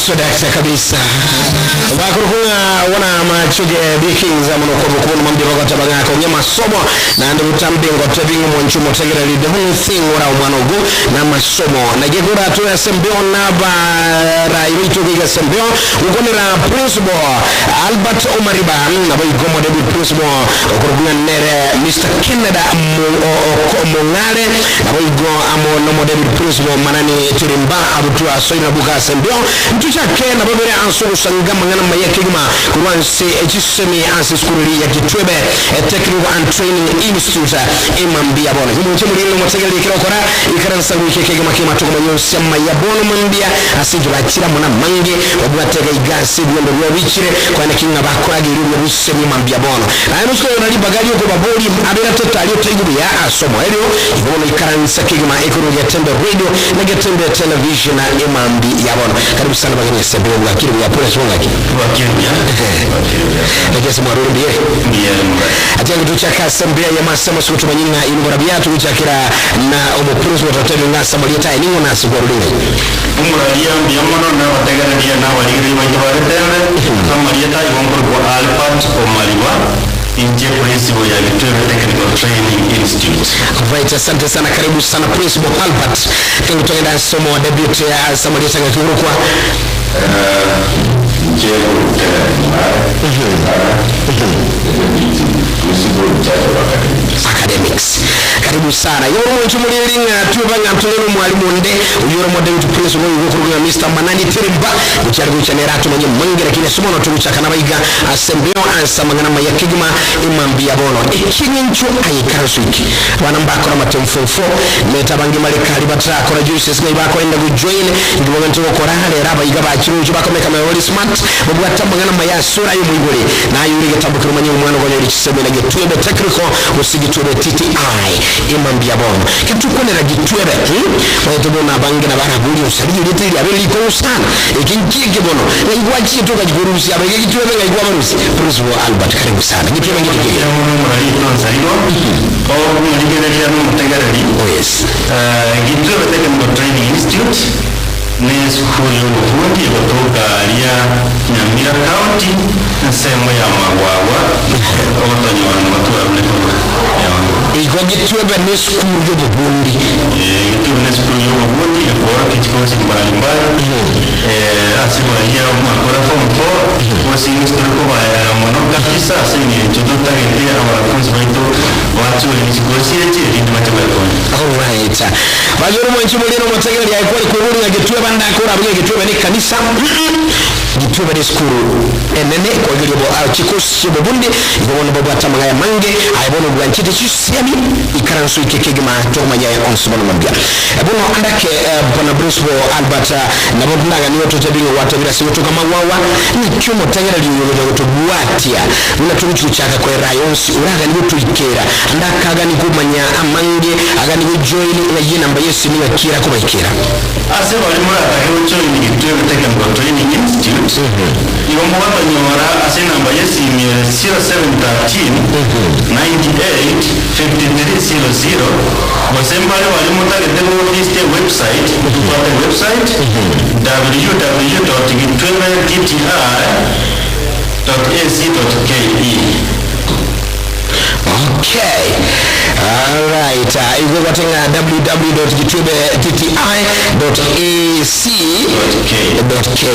Sodakta kabisa bakurukung'a wana machuge bikinza muno kwa bukubona mambi bagota bagako nya masomo na ndi butambi ngote bingu monchu motegereri the whole thing ora omwana ogu na masomo na gigura tu sembeo na ba ra ibitu giga sembeo ukonera principal Albert Omariba na boigomo deputy principal okurukung'a nere Mr Canada Mongare na boigo amo nomo deputy principal manani Tirimba abutua soina buka sembeo ntuchake na babere anso gusanga mangana maya kigma kurwanse echisemi anse skururi ya Kitwebe Technical and Training Institute imambia bono kumunche mulino motegele ikira okora ikaransa wike kigma kima tuko manyo sema ya bono mambia asinje bakira muna mange obwatega igasi byondo byo bikire kwana kinga bakoraga iri busemi mambia bono naye musko nali bagali ko baboli abera totali otegubu ya asomo elyo ibono ikaransa kigma ikuru ya Tembe Radio na Getembe Television na imambi ya bono. Karibu sana bageni sembe bwakiri bwa pole songa ki Wakirya. Egese mwaruru biye atengo tuchaka sembea ya masema suku tumanyinga inubora byatu kuchakira na omupurusi watatebe ngasa malieta ningo nasi kwa rulinga Umuraria mbiamono na wategereria na warigiri baito baretembe samarieta igonkoro kwa Albert Omariba inje principal ya Kitwebe Technical Training Institute. Right, asante sana, karibu sana Principal Albert. Tengo tugenda somo wa debut ya Samarieta ngakuru kwa Nje academics. Karibu sana. Yoro muntu muliringa tuba nga ntulelo mwalimu nde uyoro mo deputy principal yuko Mr. Manani Tirimba kuchari kuchanera tumanye mangera kine somo no tukuchaka nabaiga asembeo ansa mangana maya kigma imambia bono ekinyencho ayikaransu iki bana mbakora matemfofo meta bangi malikali batakora juices ngai bakoenda ku join ngiboga ntokora lera abayiga bakirungi bakomeka mayoli smart obwata mangana maya sura yo muigore nayo uri getambukira manye umwana gonyo uri na Gitwebe Technical usigitwebe TTI imambia bono kitukonera Gitwebe hmm? Bange na baraguri usabiri lete ya beli ko sana ikinjige bono ngaigwa chito kajigurusi abege Gitwebe ngaigwa barusi Principal Albert karibu sana Gitwebe ngiki Muno murari tonzariro o murigereria n'umutegareri. Oh yes. Gitwebe Technical Training Institute ni sukuru y'ubufundi guturuka ria Nyamira County nsemo ya Magwagwa ogotonyoa matura mnekorwa. Igwa Gitwebe ni sukuru y'ububundi. Gitwebe ni sukuru y'ubufundi ikora kikosi mbalimbali asimuragia mwakora form 4 kosi turi kubaya muno kabisa asini tututagete abanafunzi baitu batsure kikosi eki ebintu batebakonye. Alright. Bajoro mwenchi mulino motegere ya kweli kuburi ya Gitwebe ndakora abuye Gitwebe ni kanisa. Gitwebe ni skuru enene kwa ajili ya chikosi bobundi ikobona bobo atamagaya mange ayebono bwanchite chisemi ikaransu ikekegema tomanya ya onsobono mambia. Ebono andake bwana Bruce bo Albert na bobunaga niwe totabingo watabira sigotoka mawawa ni kyomo tangera liyoyo kutubwatia una tukuchaka kwa rayonsi uraga ni tuikera andakaga ni kumanya amange aga ni join na yina namba yesu ni akira kubaikera Ase bari muratake join Gitwebe Technical Training Institute ibo mubatanyora ase namba yesimire 0713 98 5300 gose mbale bari mutagete office website tukwate website www.gitwebedti.ac.ke. Okay. All right. Igwe kwatenga www.gitwebe.tti.ac.ke.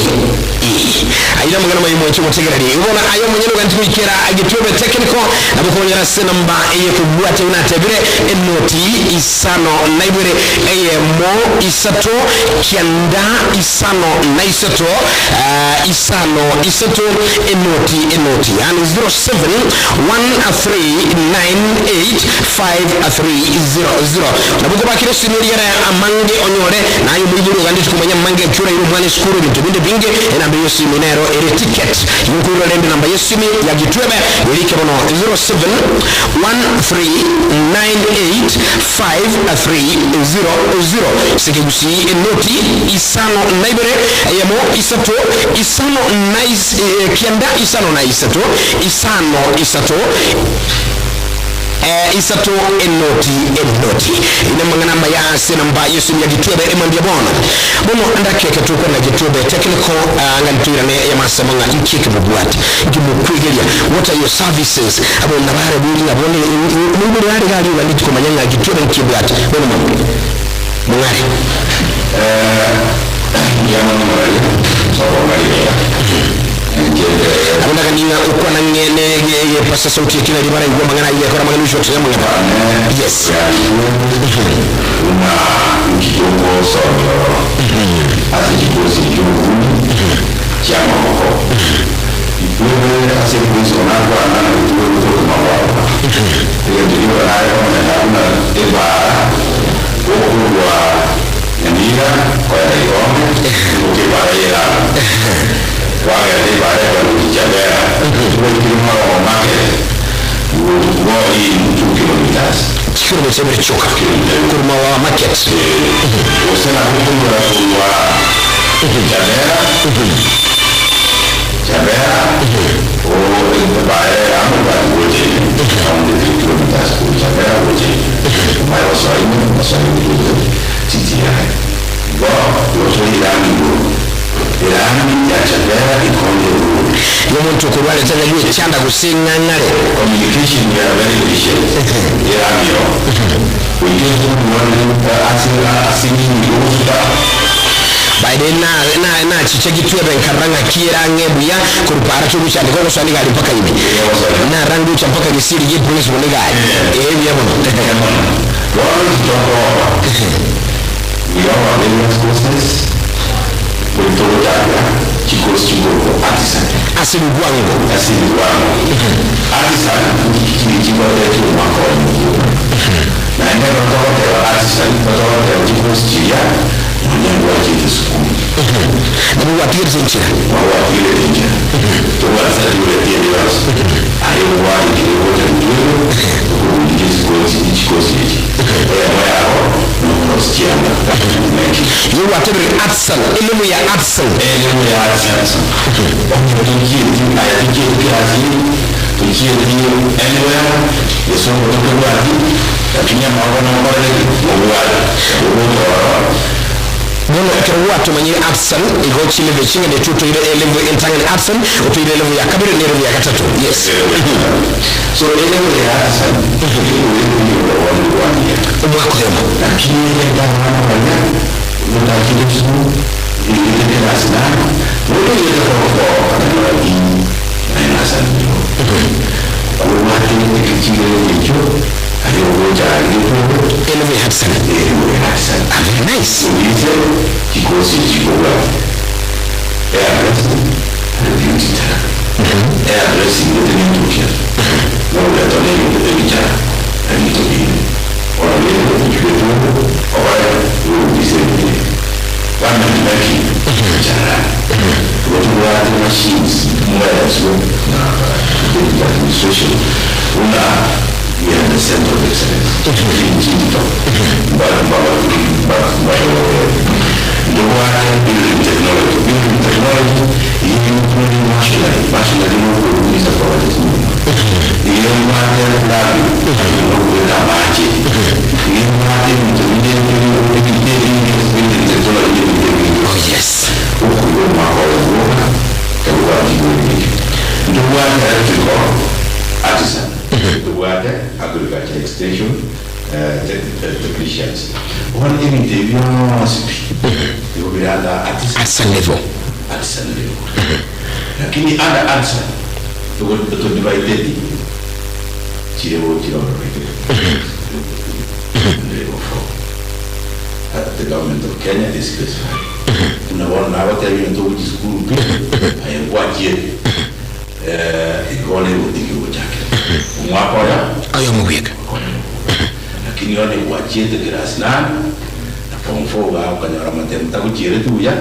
Aida mangana mayi mwenche motegereri. Ubona ayo mwenye nuganti kuikera Gitwebe Technical na bukonyera se namba eye kubwate unatebire enoti isano naibere eye mo isato kianda isano na isato isano isato enoti enoti yani 07 1 3 13985300. Nabo okobakera esimi origere amange onyore naye omoibori ogandeti komanya amange ekio oraire omwana esukuru ebinto binde binge enamba y'esimi nero ere ticket. Igo nkoirora rende namba y'esimi ya Gitwebe erike bono 0713985300 ase ekegusii enoti isano na ibere eyemo isato isano na kianda isano na isato isano isato isato enoti enoti. Ine amang'ana amaya ase enamba y'esimi ya Gitwebe emambia bono. Bono ndakeke tokwana Gitwebe technical anga ntoirane y'amasemo ng'a inki eke mobwate, inki mokwegeria, what are your services? Abo nabare bori ng'a bono moibori are iga aria ogandeti komanya ng'a Gitwebe nki ebwate. Bono mambia mong'are. Mbuya mono moraria, tokong'ainia. Abwo ndaganie ng'a okwana ng'e ne egepasa sauti eke nario baraigwe amang'ana ayio gekora amang'ana oichoche amang'ana. Yes. Buna nki togosomia ororo ase chikosi chi'obokundi chi'amaboko. Wewe ase Kristo nakwana na gotugwa gotokoma kwabo. Egento nigo nare komanya buna ebaara okorwa Nyamira koenda Ikonge goika ebaara y'Elami. Kwagenda ebaara ekarusia Chabera goikire Marogo Market would go in 2 kilometers. Chikilomita ibere chioka korwa Mawawa Market. Gose nabo korwa korwa Chabera Chabera o ebaara y'Elami but gocha ime only 3 kilometers korwa Chabera gocha ime omanye gosoa ime osoe gocha titi yaye. Igo gosoa Elami igoro. Erami ya Chabera Ikonge Road. Y'omonto okorwarete ng'a gwechanda gose ng'ang'are. Communication we are very efficient. Erami ero. Goika ase ase ase nini ogosuka. By the na na nachiche gitwebe nkarora ng'aki ere ang'e buya korwa para togochandeka ogosoa nigari mpaka ime. Narangocha mpaka gesieri gie principal nigari. Ee buya mono. Bono titokoba. We have our various courses. Bori togochaka chikosi chikorokwa Artisan. Ase rogwango. Ase rogwango. Artisan nki chigotetia omwaka oyomo bwoka. Naende ekero togoteba Artisan nigo togoteba chikosi chiria nonya ngwachete esukuru. Nabo gwatigerete enchera. Nabo gwatigerete enchera. Tobwate certificate ende yonsi. Aye gwarikire gocha gotwegwa okobugia chikosi chikosi echi. Eyemo yabo nokorosia chianga making. Igo gwatebire Artisan, elimu ya Artisan. Elimu ya Artisan. Onye tochieti aye tochieti class eye, tochieti anywhere, gesongo tokebwati, lakini amaboko nokorere ki? Obwate. Ogocha ororo. Bono ekero gwatomanyire Artisan, igo chilevel ching'ende echio otoire elevel entang'ani Artisan, otoire elevel ya kabere na elevel ya gatato. Yes. So elevel ya Artisan, nigo ekoiyora bono igwanire. Omwaka oyomo. Lakini egento abana baria motachire esukuru, oigete class nane, bono oigete form four, akanyora B minus and below. Obwate ekechigereri ekio, aye ogocha aria etwebe, Elevel ya Artisan. elevel ya Artisan. Ah, very nice. Oigete chikosi echi chikobwate hairdressing and beauty therapy. Hairdressing gete nentukia, nogoretwa nebinto ebichara na binto binde. Bono rende intwe etwebe obare bw'obobisa ebinto ebi. Garment making echarani. Igo tobwate machines mwayatswe na the administration buna we are the center of excellence. Chinto ntobwate building technology. Building technology igo including machinery. Machinery nokorumiza kwabate chinyomba. Igo ebwate plumbing, nokobeka amache. Igo ebwate ebinto binde ebinto ebinge building technology ebinto ebinge. Oh yes. Okoigwa omwaka oyo bwoka ebwate igo ebinto. Ntobwate electrical artisan, ntobwate agriculture extension technicians. Bono ebinto ebi bionsi pi nigo bire under artisan. Artisan level. Artisan level. Lakini under artisan togo todivideti chilevel chire ororo ibere. Level four. The government of Kenya is classified. Buna bono nagotebia ebinto ogochia esukuru pi, aye ngwachiete igo bono egotiki ogochakera omwaka oyo. Oyomo bweka. Oyomo bweka. Lakini onye gwachiete class nane na form four igaa okanyora amatemu tagochiereti buya,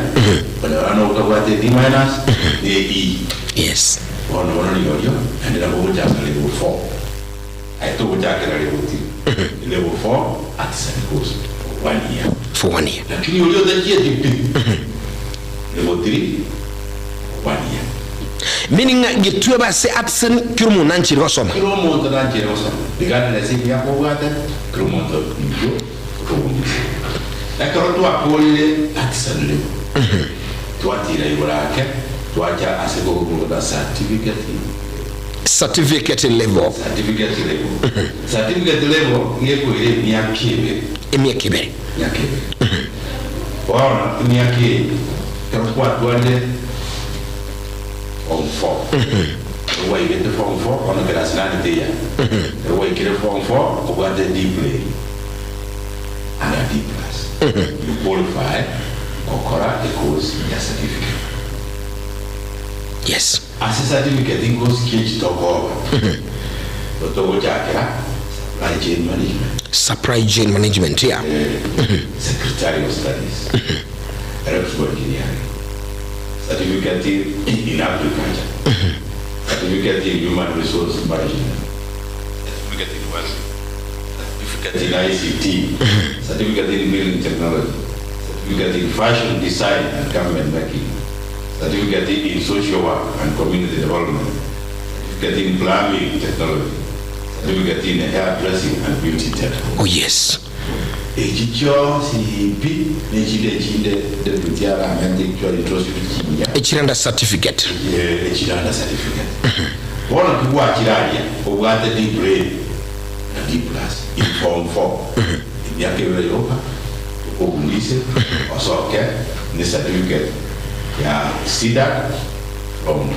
okanyora nonya okabwate e D minus na e E. Yes. Bono bono rirorio naende nabo ogochaka level four. Aye togochakera level three, level four artisan course for one year. For one year. Lakini oria otachieti pi, level three for one year. Meaning ng'a getwe ase artisan kera omonto nancheire gosoma. Kera omonto nancheire gosoma, regardless emiaka obwate, kera omonto nigo okobundisia. Ekero twakorire artisan level, twatira igoro ake, twacha ase kogokogota certificate level. Certificate level. Certificate level. Certificate level ngekoira emiaka ebere. Emiaka ebere. Emiaka ebere. Bono emiaka eye, ekero kwatwarire form four, ekero gwaigete form four, bono class nane teiyo, ekero gwaikire form four, obwate D plain and a D plus, you qualify gokora ecourse ya certificate. Yes. Ase certificate ngosikia chitokoba, togochakera supply chain management. Supply chain management, yeah. Secretarial studies, electrical engineering, certificate in agriculture, certificate in human resource management, certificate in welding, certificate in ICT, certificate in building technology, certificate in fashion design and garment making, certificate in social work and community development, certificate in plumbing technology, certificate in hair dressing and beauty tech. Oh yes. Echi chionsi pi nechinde echinde deputy aramente actually introduce chinya. Echiranda certificate. Echiranda certificate. Bono kigwachire aria obwate D grade na D plus in form 4. Emiaka ebere yoka okobundise osoke ne certificate ya CDACC from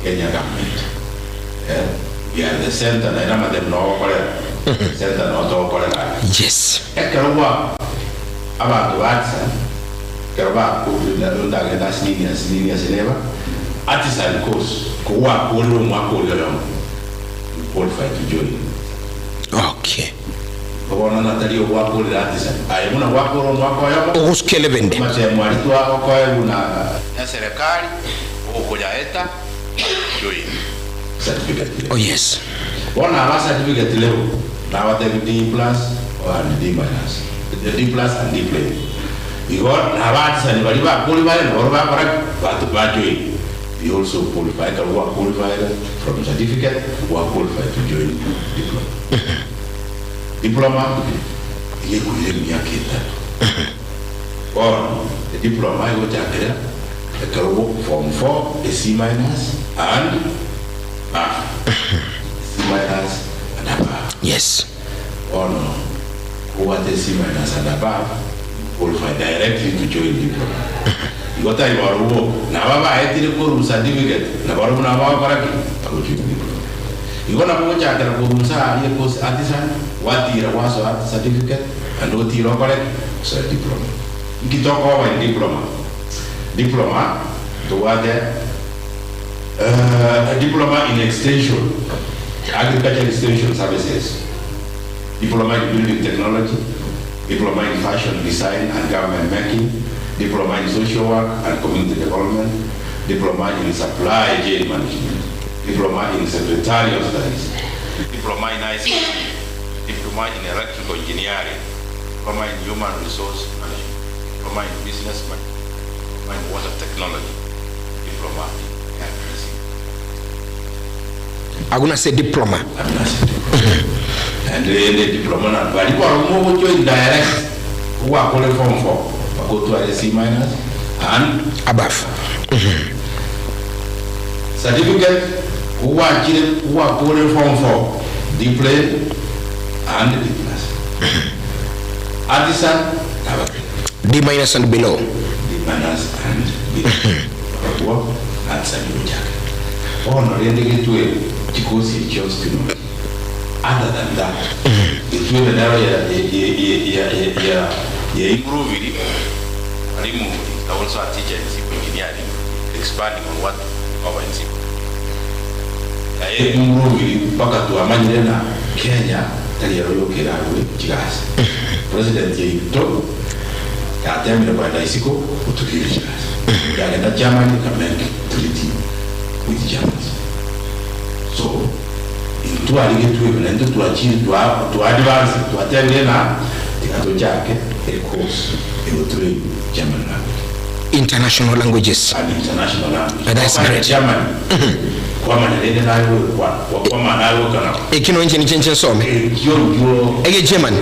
Kenya government. Eh, we are the center naende amatemu noo ogokorera center noo togokorera aya. Yes. Ekero bwa abanto ba artisan ekero ba ndagenda asinini asinini asineba artisan course kogwakorire omwaka oria oyomo you qualify to join. Okay. Bono natari ogwakorire artisan aye buna gwakora omwaka oyomo Ogosukia lebende. amatemu aria twagokoegwa na eserekari ogokoyaeta join certificate level. Oh yes. Bono aba certificate level nabatebi D plus and D minus, D plus and D plain. Igo naba artisan baria bakori bare nabo bakora ki? Bato ba join. They also qualify ekero gwa qualified from certificate gwa qualify to join diploma. Diploma iga ekoira emiaka etato. Bono ediploma egochakera ekero go form four a C minus and above. C minus and above. Yes. Bono kobwate a C minus and above you qualify directly to join diploma. Igo tari barobwo naba baetire korwa certificate nabarobwo nabo bagokora ki? Bagojoin diploma. Igo nabo ogochakera korwa inse aria course artisan, gwatira gwasoa certificate, naende otire okore ki? Osoe diploma. Inki tokoba in diploma? Diploma ntobwate diploma in extension, agriculture extension services, diploma in building technology, diploma in fashion design and garment making, diploma in social work and community development, diploma in supply chain management, diploma in secretarial studies, diploma in ICT, diploma in electrical engineering, diploma in human resource management, diploma in business management, diploma in water technology, diploma in hairdressing. Agwo nase diploma. Agwo nase diploma. Naende rende diploma na baria barobwo mogojoin direct ogwakore form four bakotware C minus and Above. Certificate ogwachire ogwakore form four D plain and D plus. Artisan nababere. D minus and below. D minus and below. Barabwo artisan gochaka. Bono rende getwe chikosi echi chionsi pi nonya. Other than that, getwe ebe nero ya ya ya ya ya ya improviri mwalimu is also a teacher in civil engineering expanding on what we cover in civil. Aye improve mpaka twamanyire na Kenya tari ero yoka erarue chigasi. President yaito yatemire kogenda isiko goturire chigasi. Yagenda Germany eka make treaty with Germans. So intwarigetwe igo naintwe twachire twa twa advance twatebire ng'a tiga tochake e course egotrain German language. International languages. An international language. That's Kwamanya great. German, kwamanya rende naye gokwana, kwamanya naye gokana. Eki nonche ninche nche nsome. Ekio nkio Ege German.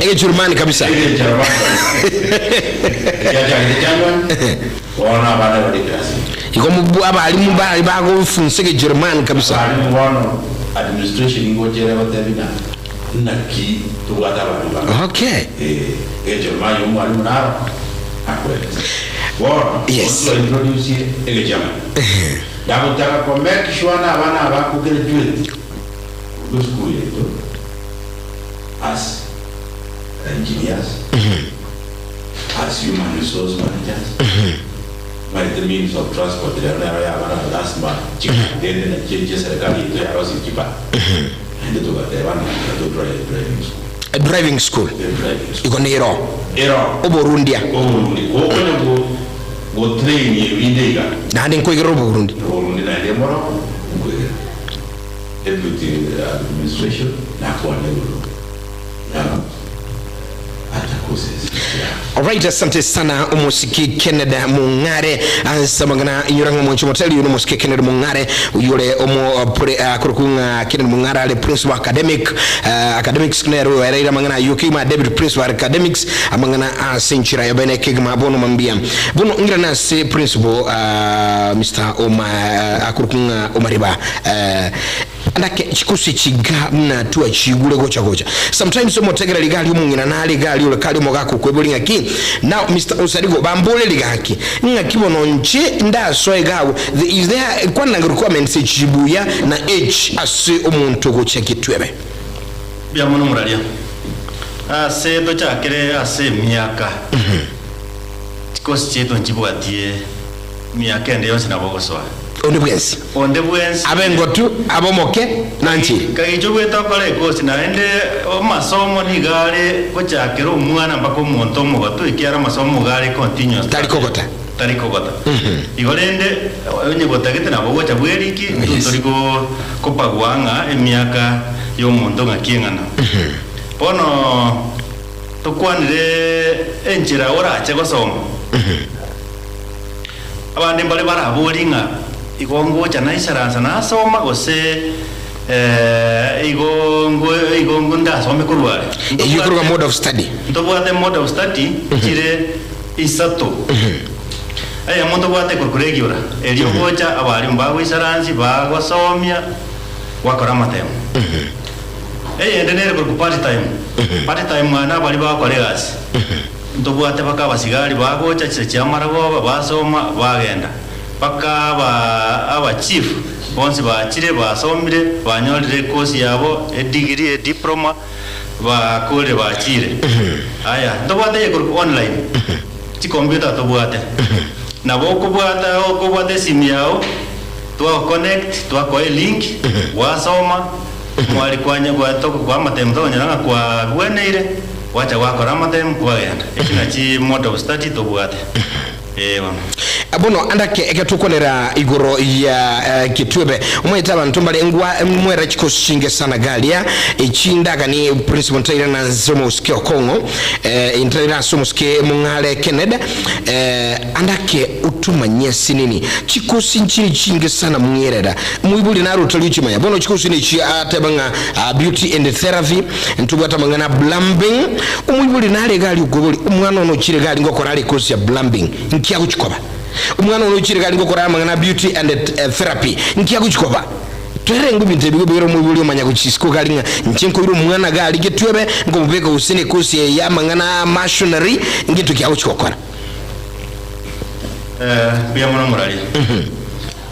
Ege German kabisa. Ege German. Ekiachagete German, bono abana bari class. Igo mobua abalimu bari bagofunsa ege German kabisa. Abalimu bono administration ngochere gotebi na naki tobwate abalimu bang'ana. Okay. Eh, Egecherumani omwalimu naro akoeresa. Bono, Yes. onto introduce Egegermany. Ndagotaka ko make sure na abana aba graduate korwa esukuru yaito as engineers, as human resource managers, maete means of transport rero nero yabana lasima chikagende na chie serikali yaito yarosirie chibara. Naende togateba na to drive driving school. Driving school. Driving school. Igo nero. Ero. Oborundia. Oborundi. Gokonya go go train ebinde iga. Naende nkoigerera oborundi. Oborundi naende moro nkoigera. Deputy administration nakwane igoro ya ata courses ya. Alright, asante sana omosike Kennedy Mung'are ase amang'ana inyora ng'a omwanchi omotari oyo nomosike Kennedy Mung'are oyore omo pre, uh, korokwa ng'a Kennedy Mung'are are principal academic uh, academics nere oyo oereire amang'ana ayio kegima deputy principal academics amang'ana ase enchera ya bene kegima bono mambia bono ng'irane ase principal uh, Mr. Oma uh, akorokwa ng'a Omariba uh, Ndake chikusi echi iga buna twachigure gocha gocha. Sometimes omotegereri iga aria omong'ina nare iga aria ore kare omogaka okoiboria ng'aki now Mister Osarigo bamboreri gaki ng'aki bono nche ndasoe iga agwo the is there kwananga requirements echi buya na age ase omonto ogochia getwebe. Mbuya mono moraria. Ase tochakere ase emiaka, chikosi chiaito nchibwatie emiaka ende yonsi nabo ogosoa. Onde bwensi. Onde bwensi. Abe engotu, abe omoke, nanchire. Kagicha obwete okore ekosi, naende amasomo nigo are gochakera omwana mpaka omonto omogotu, ekiagera amasomo iga are continuous. Tari kogota. Tari kogota. Igo rende onye gotagete nabo ogocha bweriki, intwe Yes. ntori ko kopagua ng'a emiaka ya omonto ng'aki eng'ana. Bono tokwanire enchera orache gosoma. Abande mbare baraborie ng'a igo ngocha naisaransa nasoma gose igo igo ndasome korwa are. Eyio ekorokwa mode of study. Ntobwate mode of study chire isato. Eyemo ntobwate ekorokwa regular, eria ogocha abalimu bagoisaransi bagosomia gwakora amatemo. Eyende nere ekorokwa part time, part time aya nabaria bagokora egasi. Ntobwate mpaka abasigari bagocha chinsa chia maragoba basoma bagenda, mpaka aba aba chief bonsi bachire basomire banyorire ekosi yabo edegree ediploma bakorire bachire. Aya ntobwate eyekorokwa online, chikompiuta tobwate, nabo okobwata okobwata esimi yao twagoconnect twakoa elink gwasoma mwari kwanya kwa amatemo tokonyora ng'a kwabweneire. Gwacha gwakora amatemu, kwagenda. Echi nachi mode of study tobwate. Ee bono. Bono andake ekero tokwanera igoro ya getwebe, omanyete abanto mbare ngwa mwera chikosi chinge sana garia echi ndaganie principal ntaira na nse omosike okong'o eh, ntaira ase omosike mong'are Kenneth eh, andake otumanyie ase nini chikosi nchire chinge sana mwierera moibori naro otari ochimanya bono chikosi nechi ateba ng'a ah, beauty and therapy Ntobwate amang'ana a plumbing, omoibori nare iga aria okoboria, omwana one ochire iga aria ngokora are ecourse ya plumbing, nki agochia koba? Omwana one ochire iga aria ngokora amang'ana a beauty and therapy, nki agochia koba? Toerenge ebinto ebi bigere omoibori omanya gochia isiko iga aria ng'a inche nkoira omwana iga aria getwebe, nkomobeka gose na ecourse eye ya amang'ana a masonry, ngento ki agochia gokora? Mbuya mono moraria.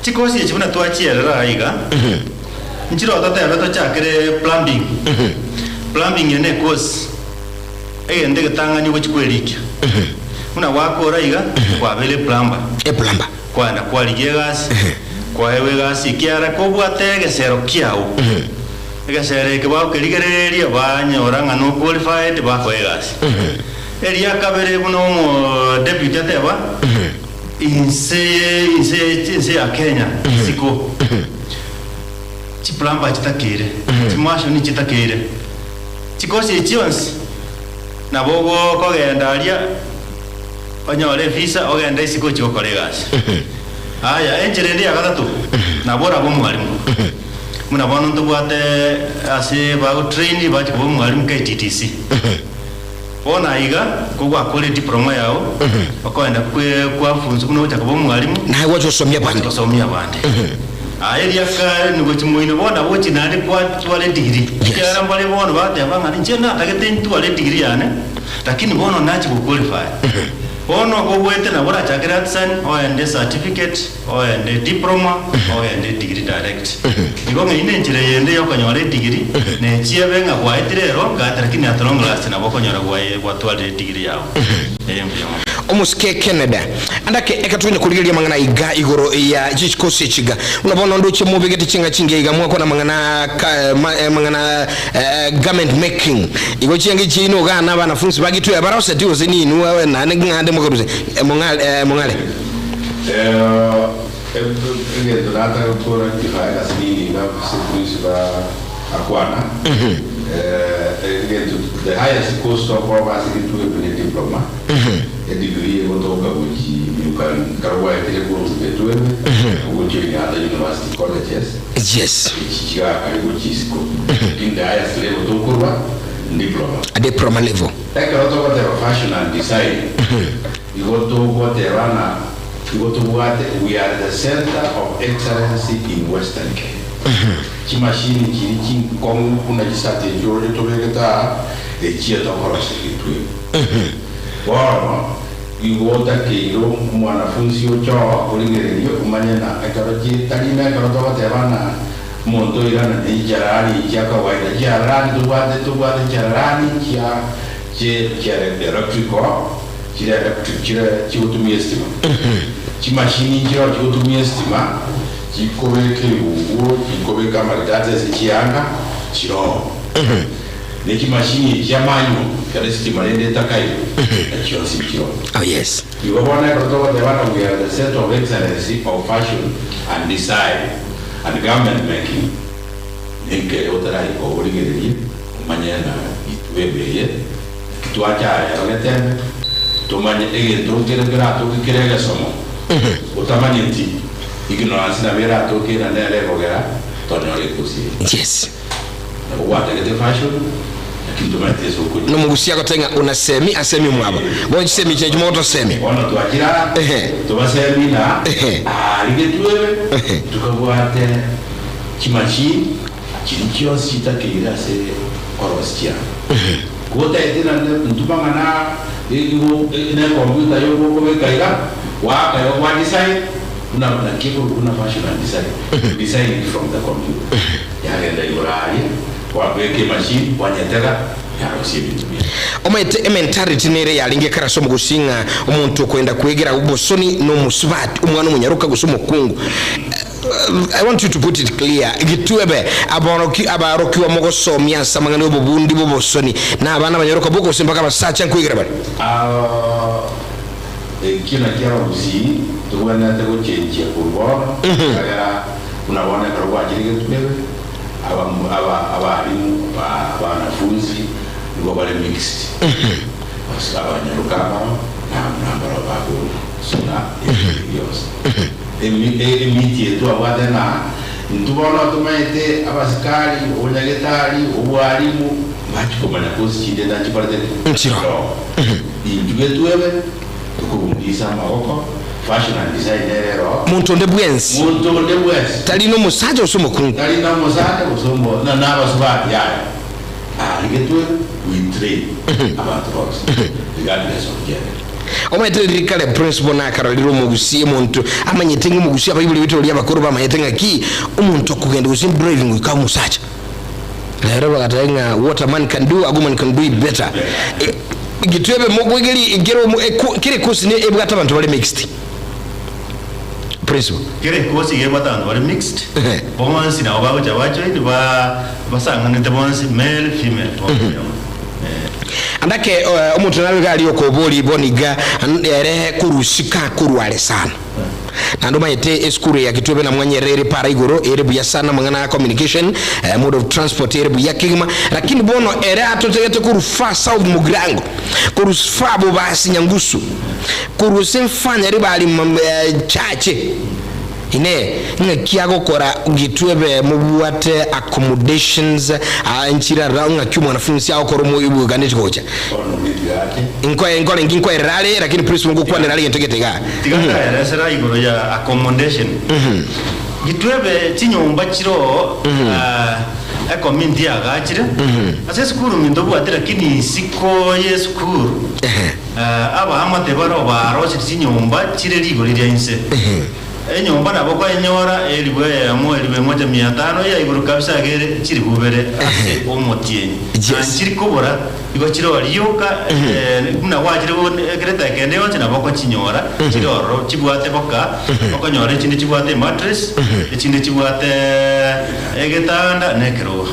Chikosi echi buna twachierera aa iga, nchire totebe tochakere plumbing. Plumbing eye ne ecourse egento egetang'ani ogochia kwerikia. Buna gwakora iga, kwabeire eplumber. Eplumber. Kwaenda kwarigia egasi, kwa. Kwaegwa egasi ekiagera kobwate egesero kiao. Egesero eke bagokerigereria banyora ng'a no qualified bakoa egasi. Eria kabere buna omo deputy ateba, inse inse inse ya Kenya isiko chiplumber chitakeire, chimashoni chitakeire, chikosi echi chionsi nabo okogenda aria onyore evisa ogende isiko ochie gokora egasi. Aya, enchera ende ya gatato, nabo orabe omwalimu. Buna bono ntobwate ase bagotrain bachia koba omwalimu KTTC. Bono aiga, kogwakora ediploma yao, okoenda kwe kwafunzwa buna ogocha koba omwalimu, Naye gwacha gosomia gwacha abande. gosomia abande. Aye riaka nigo chimoino bono nabo gochia naende kwatwara edegree. Yes. Ekiagera mbare bono bagoteba ng'a inche natagete ntware edegree yane, lakini bono nachia goqualify. Bono kogoete nabo orachakere artisan, oende certificate, oende diploma, ogende edegree direct. Igo ng'a eyio nenchera eyende yokonyora edegree, nechiebe ng'a gwaetire ero gati lakini at long last nabo okonyora gwaye gwatwarire edegree yao. Ee mbuya mono. Omosike Canada. Andake eka tonya korigereria amang'ana iga igoro ya chikosi echiga. Buna bono ndoche mobegete chinga chingiya iga mwakwana amang'ana ka ma amang'ana garment making. Igo chianga echi chiaino igaa na abanafunsi bagitwe baroseti gose ninwe naende ng'ande mokarusia mong'are mong'are. Egento nataka korectify ase nini iga ase principal akwana, egento the highest course tokoba ase egetuo eke ne diploma, edegree egotoka gochi you can ekero gwaetire korwa egetuo ebe, ogochia other university colleges, echi chigaakare gochia isiko, lakini the highest level tokorwa ndiploma. Diploma level. Ekero togoteba fashion and design, igo togoteba ng'a igo tobwate we are the centre of excellency in Western Kenya. Chimashini chiria chinkong'u buna chisati echi oroche tobegete aa, echia tokorosia egetwe ime. Bono igo otakeire omwanafunsi oche oo origererie omanye na ekero chitari na ekero togoteba ng'a omonto oirana ne ncharani chia kawaida, chiarani tobwate tobwate chiarani chia chie chia electrical chire electric chire chigotumia estima. Chimashini nchireo chigotumia estima chikobeka eguguo, chikobeka amaridadi ase chianga chiroo. Ne chimashini echi chia manual ekero esitima rende etakaire na chionsi nchiroo. Oh yes. Igo bono ekero togoteba ng'a we are the centre of excellency of fashion and design and garment making, Nenkere otaraika oborigererie, omanye ng'a intwe ebe eye, naki twacha rero getembe, tomanye egento nkere keratoke kere egesomo, otamanyeti, ignorance nabo eratoke ira nere ekogera tonyore ekosi eye. Yes. Nabo gwatagete fashion, lakini tomanyeti ase okonya. Nomogusia agote ng'a una semi asemi omwabo. Bono chisemi echi nachio mogotosemi. Bono twachire aa, Ehe. tobasemi ng'a Ehe. aria getwebe, Ehe. tokabwate Chimachini chiria chionsi chitakeire ase korosia chianga. Gotaete naende intwe mang'ana igo ne computer yoka okobeka iga, goaka igo gwa design buna naki ekorokwa buna fashion and design, you design it from the computer. Yagenda igoro aria, kwabeka emachine, kwanyetega, yarosia ebinto biaye. Omanyete ementality nere yarenge ekero ase omogusii ng'a omonto okoenda kwegera obosoni nomosubati, omwana omonyaroka gose omokungu. I want you to put it clear, gitwebe aboroki abarokigwa mogosomia ase amang'ana y'obobundi bw'obosoni, na abana abanyoroka bogose mpaka abasacha nkoigera bare. Aa, ekio nakio abagusii tobwenerete gochenchia korwa bono, ekiagera buna bono ekero gwachire getwebe, abamu aba abalimu ba abanafunzi nigo bare mixed, gose abanyaroka mbaro na abamura mbaro bagosona ebinto bionsi. Emiti eye twabwate ng'a intwe bono tomaete abasikari, obonyagetari, obwarimu, mbachi komanya kosi chinde nachikorete ki? Nchiro. Intwe getwebe tokobundisa amagoko, fashion and design nere ero. Monto onde bwensi. Monto onde bwensi. Tari nomosacha gose omokungu. Tari nomosacha gose omo na nabasubati yaya. Aria getwebe we train abanto bonsi regardless of gender. Omanyete riria kare principal nakarorire omogusii omonto amanyete ng'a omogusii abaibori baito baria abakoro bamanyete ng'aki omonto okogenda gose driving goika omosacha. Rero bagateba ng'a what a man can do a woman can do it better. Gitwebe mokoigeria kera omo kera ekosi ne ebwate abanto bare mixed. Principal. Kera ekosi iga ebwate abanto bare mixed, bonsi nabo bagocha bajoin ba basang'anete bonsi male, female bonsi amo. Eh. Andake omonto nabe iga aria okoboria bono iga ere korusika korwa are sana. Naende omanyete esukuru eye ya Kitwebe na Mwanyerere ere para igoro ere buya sana amang'ana a communication, mode of transport ere buya kegima lakini bono ere atotegete korwa far south Mugirango, korwa far Bobasi Nyangusu, korwa ase Mfanya ribari Chache. Inee! Ng'aki agokora Gitwebe mobwate accommodations nchirara ng'aki omwanafunsi agokora omoibuganeti gocha? Nkoe nkore nki nkoerera are lakini principal ngokwanera are gento gete igaa. Tiga nkaeresera igoro ya accommodation. Gitwebe chinyomba chiroo ecommunity yagachire ase esukuru minto obwate lakini isiko ye esukuru abaamate baroo barosire chinyomba chire rigori ria inse. Enyomba nabo okoyenyora elifu eyemo, elifu emoja mia tano, eya igoro kabisa iga ere chilifu ibere ase omotienyi. Na nchiri kobora, igo chire oo rioka, buna gwachire ekero eteka ende yonsi nabo okochinyora chire ororo chibwate boka, okonyora echinde chibwate emattress, echinde chibwate egetanda na ekerogo.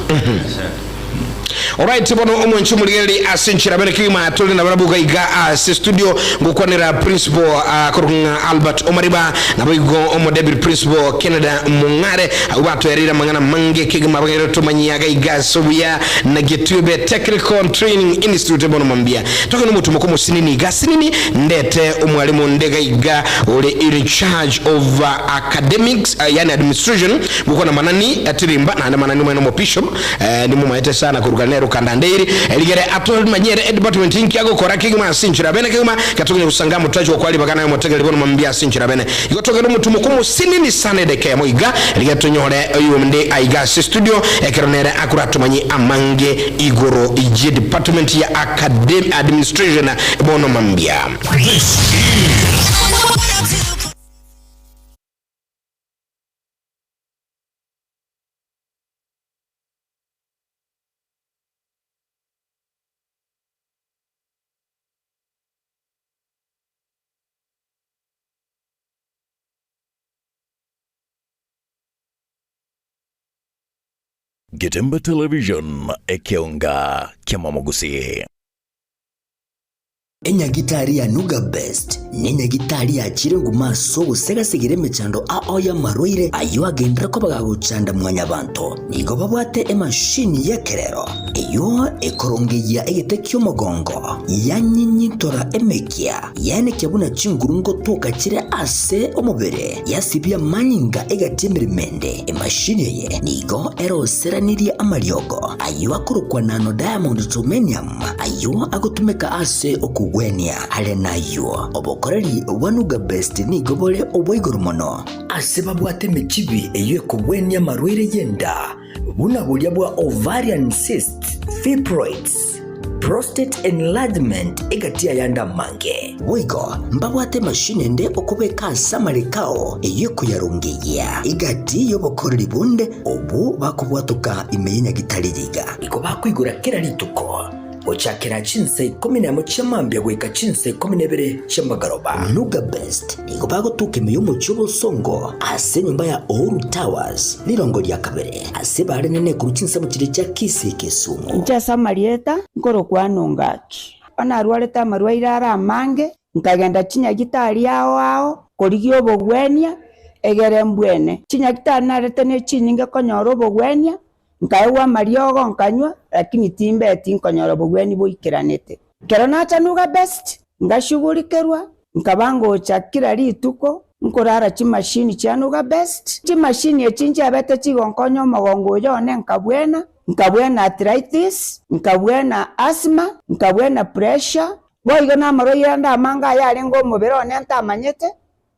Alright bono omwanchi omorigereria ase enchera bene kegima tore nabarabwo iga iga ase studio ngokwanera principal akorokwa ng'a Albert Omariba naboigo omo deputy principal Kennedy Mong'are abwo batoereire amang'ana amange kegima bagere tomanyie iga iga ase obuya na Getwebe Technical Training Institute bono mambia togende omotumo komosinini iga asinini ndete omwalimu onde iga iga ore in charge of academics yaani administration ngokwana Manani Tirimba naende Manani omwene omo bishop Nimomaete sana korwa kare nere okandandeiri, rigere atomanyere edepartment inki agokora kegima ase enchera bene kegima gatogenye gosanga amotachi gokwa ribaga naye omotegereri bono mambia ase enchera bene. Igo togende omotumo komosinini sana edeka emo iga rigere tonyore oyonde aiga ase studio ekero nere akoratomanye amange igoro ye department ya academ administration bono mambia. This is. Getembe Television, ekeonga ki'amamogusi. Enyagitari ya Nuga Best nenyagitari yachire nguma ase ogosegasegera emechando ao y'amarwaire ayio agenderere koba gagochanda mwanyabanto. Nigo babwate emashini y'ekerero eyio ekorongeyia egete ki'omogongo, yanyinyintora emekia, yaenekia buna chinguru ngotoka chire ase omobere, yasibia amanyinga egati emeremo ende. Emashini eye nigo eroseranirie amariogo ayio akorokwa nano diamond germanium, Ayio agotumeka ase okogwenia. Are nayio, obokoreri bwa Nuga Best nigo bore obwa igoro mono. Ase babwate emechibi eyio ekogwenia amarwaire y'enda, buna boria bwa ovarian cysts, fibroids, prostate enlargement egati ayande amange. Boigo mbabwate emashini ende okobeka ase amareko ao eyio ekoyarongeyia egati y'obokoreri bonde obwo bakobwatoka ime y'enyagitari riga. Nigo bakoigora kera rituko, gochakera chinsa ikomi nemo chia mambia goika chinsa ikomi na ibere chi'amagoroba. Nuga Best nigo bagotuka ime y'omochie obosongo ase enyomba ya Uhuru Towers, rirongo ria kabere, ase bare nene korwa chinsemo chiria chia Kisii Kisumu. Inche ase amarieta nkorokwa Nongaki. Onarwarete amarwaire are amange, nkagenda chinyagitari ao ao korigia obogwenia, egere mbwene. Chinyagitari narete ne chinyinge konyora obogwenia, Nkaegwa amariogo nkanywa, lakini timbeti nkonyora obogwenia boikeranete. Ekero nacha Nuga Best, ngashugurikerwa, nkaba ngocha kera rituko nkorara chimashini chia Nuga Best. Chimashini echi nchiabete chigonkonya omogongo oyo one nkabwena, nkabwena arthritis, nkabwena asthma, nkabwena pressure, boigo namarwaire ande amange ayarenge omobere one ntamanyete.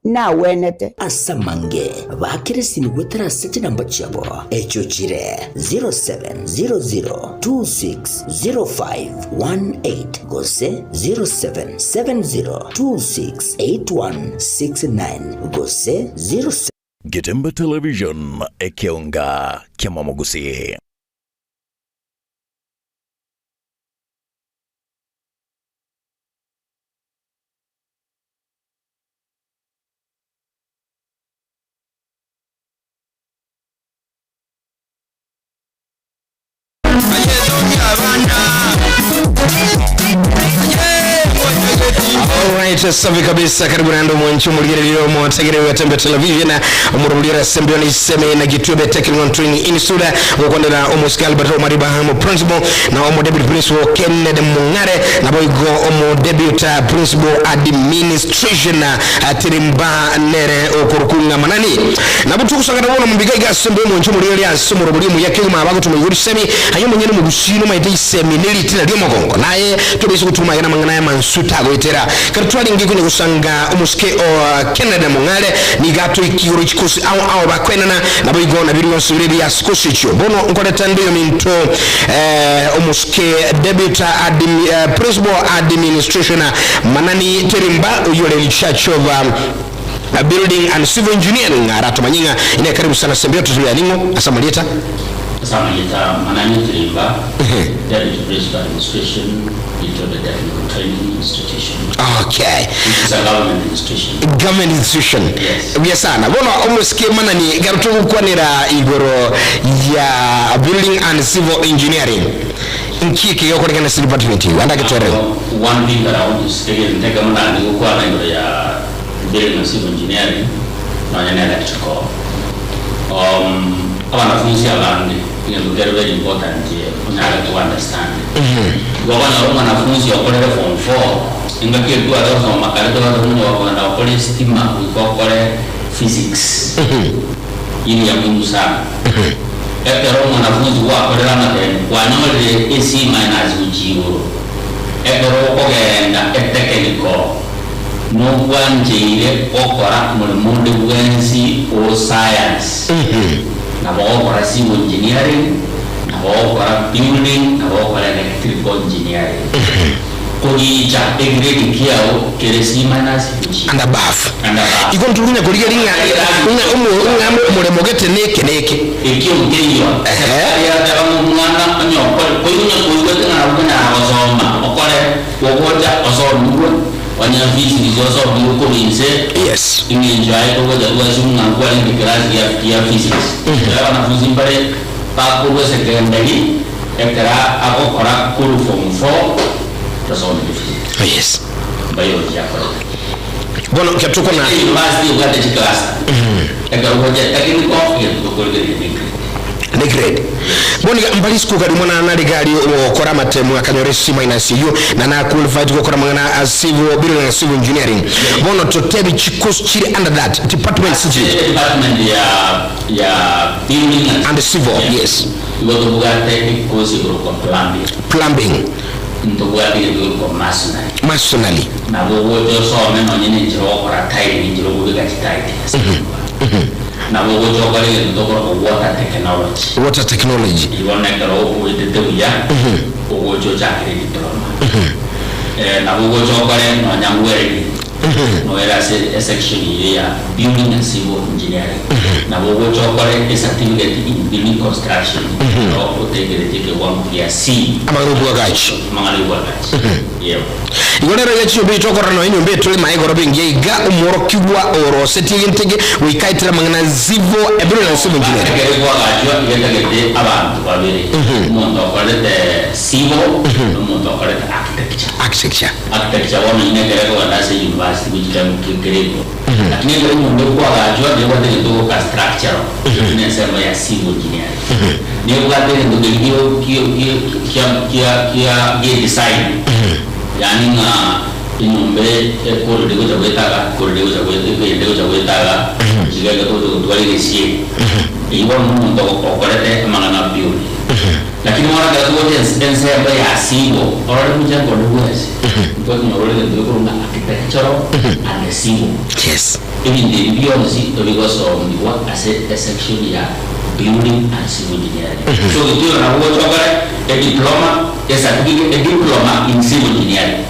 Nagwenete. Ase amange bakire esimi goetera ase chinamba chiabo, echio chire 0700260518 gose 0770268169 gose 07. Getembe Television, ekeonga ki'amamogusi. Alright, safi kabisa. Karibu naende omwanchi omorigereria omotegereri wa Tembe Television omorobori ase mbio iseme na Gitwebe Technical Training Institute gokwanera omosike Albert Omariba omo principal na omo deputy principal Kennedy Mung'are naboigo omo deputy principal administration Tirimba nere okorukunga manani nabo togosangana bono mombiga iga ase mbio omwanchi omorigereria ase omorobori omuya kegima abagotuma igoro isemi aye omonyene omogusii nomaete isemi neritina riomogongo naye tobaise gotuma aya namang'ana aya mansu tagoetera Ekero twarenge konya gosanga omosike o Kennedy Mong'are, nigo atoikia igoro chikosi ao ao bakoenana, naboigo na biria bionsi bire ebiya ase chikosi echio. Bono nkoreta nde oyominto omosike Deputy Principal Administration Manani Terimba, oyio ore in charge of Building and Civil Engineering, aratomanye ng'a ine karibu sana ase embeo totebia ning'o ase amarieta. Ase amarieta Manani Terimba, Deputy Principal Administration, Gitwebe Technical Training Institution, Okay. which is a government institution. Government institution. Yes. Buya sana. Bono omosike Manani, ekero togokwanera igoro ya Building and Civil Engineering, nki eke gegokorekana ase department eyio? Ande agetwerere. One thing that I want to say, egento ekemo naende gokwana igoro ya Building and Civil Engineering, nonya na electrical. Um, abanafunzi abange, egento kere very important onyare to understand. Igo okonyora omwanafunzi okorire form 4, engaki ekio are gosoma kare tobwate omonye gokogenda gokora estima goika okore physics. Hii ni ya muhimu sana. Ekero omwanafunzi gwakorire amatemo, kwanyorire e C minus gochia igoro, ekero okogenda etechnical, Nobwancheire gokora omoremo onde bwensi o science, nabo gokora civil engineering, nabo gokora building, nabo gokora electrical engineering. Kogicha egrade kiao kere C minus gochia And above. And above. Igo ntokonya korigia ng'a ng'a omo- ng'a omoremo gete neke neke. Ekio nkeiyo. Ehe. Yateba ng'a omwana onye okore, koigwa onye koigwete ng'a nabo okonyara gosoma, okore, gogocha osomigwe. Onye physics osomigwe korwa inse, Yes. eng'encho yaye togocha twasoma ng'a nkwarenge class ya ya physics. Ekero abanafunzi mbare bakorwa secondary, ekero agokora korwa form four, tasometi physics. Yes. Biology akorete. Bono ekero tokona. University ebwate chicluster. Ekero ogocha technical, egento tokorigereria ne grade. Ne grade. Bono iga mbari isiko kari omwana narenge aria ogokora amatemu akanyora C minus eyio na na qualified gokora amang'ana a civil building and civil engineering. Bono totebi chikosi chire under that departments Ase nchiri. edepartment ya ya building and And civil, yes. Igo tobwate ekosi ekorokwa plumbing. Plumbing. Ntobwate egento gekorokwa masonry. Masonry. Nabo ogocha osome nonye na enchera ogokora tile enchera okobeka chitile ase enyomba. Nabo ogocha okore egento tokoroka water technology. Water technology. Igo nekero oetete buya, ogocha ochakere diploma. Nabo ogocha okore nonya welding, noere ase esection eye ya building and civil engineering. Nabo ogocha okore ecertificate in building construction, ekero otegeretie ekewango gia C. Amang'ana obwagachi. Amang'ana obwagachi. Yebo. Igo rero iga chinyomba echi tokorora nonya enyomba eye tore mae igoro bengiya iga omworokigwa orosetie egento eke goika aetire amang'ana civil ebuilding and civil engineering. Ekero kwagachwa iga etagete abanto babere, omonto okorete civil na omonto okorete architecture. Architecture. Architecture bono inye ekero ekogenda ase university gochika kere igoro. Lakini ekero enyomba ekwagachwa nebwate egento goka structural, eyio ne ensemo ya civil engineering. Nebwate egento keria gio gio gio kia kia kia gie design, yaani ng'a enyomba ekorire gocha goetaga, ekorire gocha goeta ekogenda gocha goetaga, iga iga togocha gotwara egesieri. Eyio bono na omonto okorete amang'ana a building. Lakini bono ekero togocha ense ensemo ya civil, orore mochengo onde bwensi, ntokonyora ore egento gekorwa ng'a architectural and civil. Yes. Ebinto ebi bionsi ebigosomigwa ase esection ya Building and Civil Engineering. So gitwero nabo gocha okore ediploma, ecertificate, ediploma in civil engineering.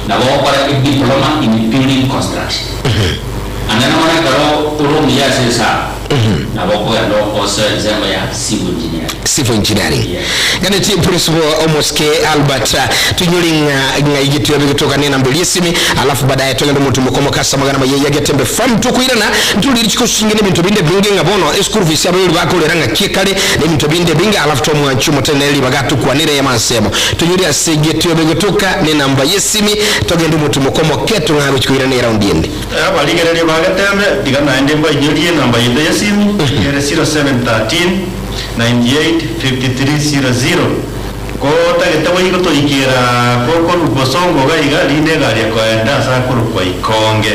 Nabo ogokora ediploma in building construction. And then bono ekero ore omuya ase esabu. Nabo okogenda osoe ensemo ya civil engineering. Civil engineering. Yes. Ganeti principal omosike Albert tuinyore ng'a ng'ai getwebe getokane enamba eria esimi alafu baadaye togende omotumo komoka ase amagana maye ya Getembe farm tokoirana ntorire chikosinge na ebinto binde ebinge ng'a bono eschool fees abaibori bakorera ng'aki ekare na ebinto binde ebinge alafu tomwanche omoteneneri ribaga atokwanere eyemo ase eyemo toinyore ase getwebe getoka na enamba yesimi togende omotumo komoke tong'ae gochia koirana eraundi ende. Abarigereria ba Getembe, tiga naende mbainyorie enamba yaito y'esimi, ere 0713 98 53 00. Kotagete boigo toikera kokorwa bosongo iga iga, rinde egari ekoenda ase akorokwa Ikonge.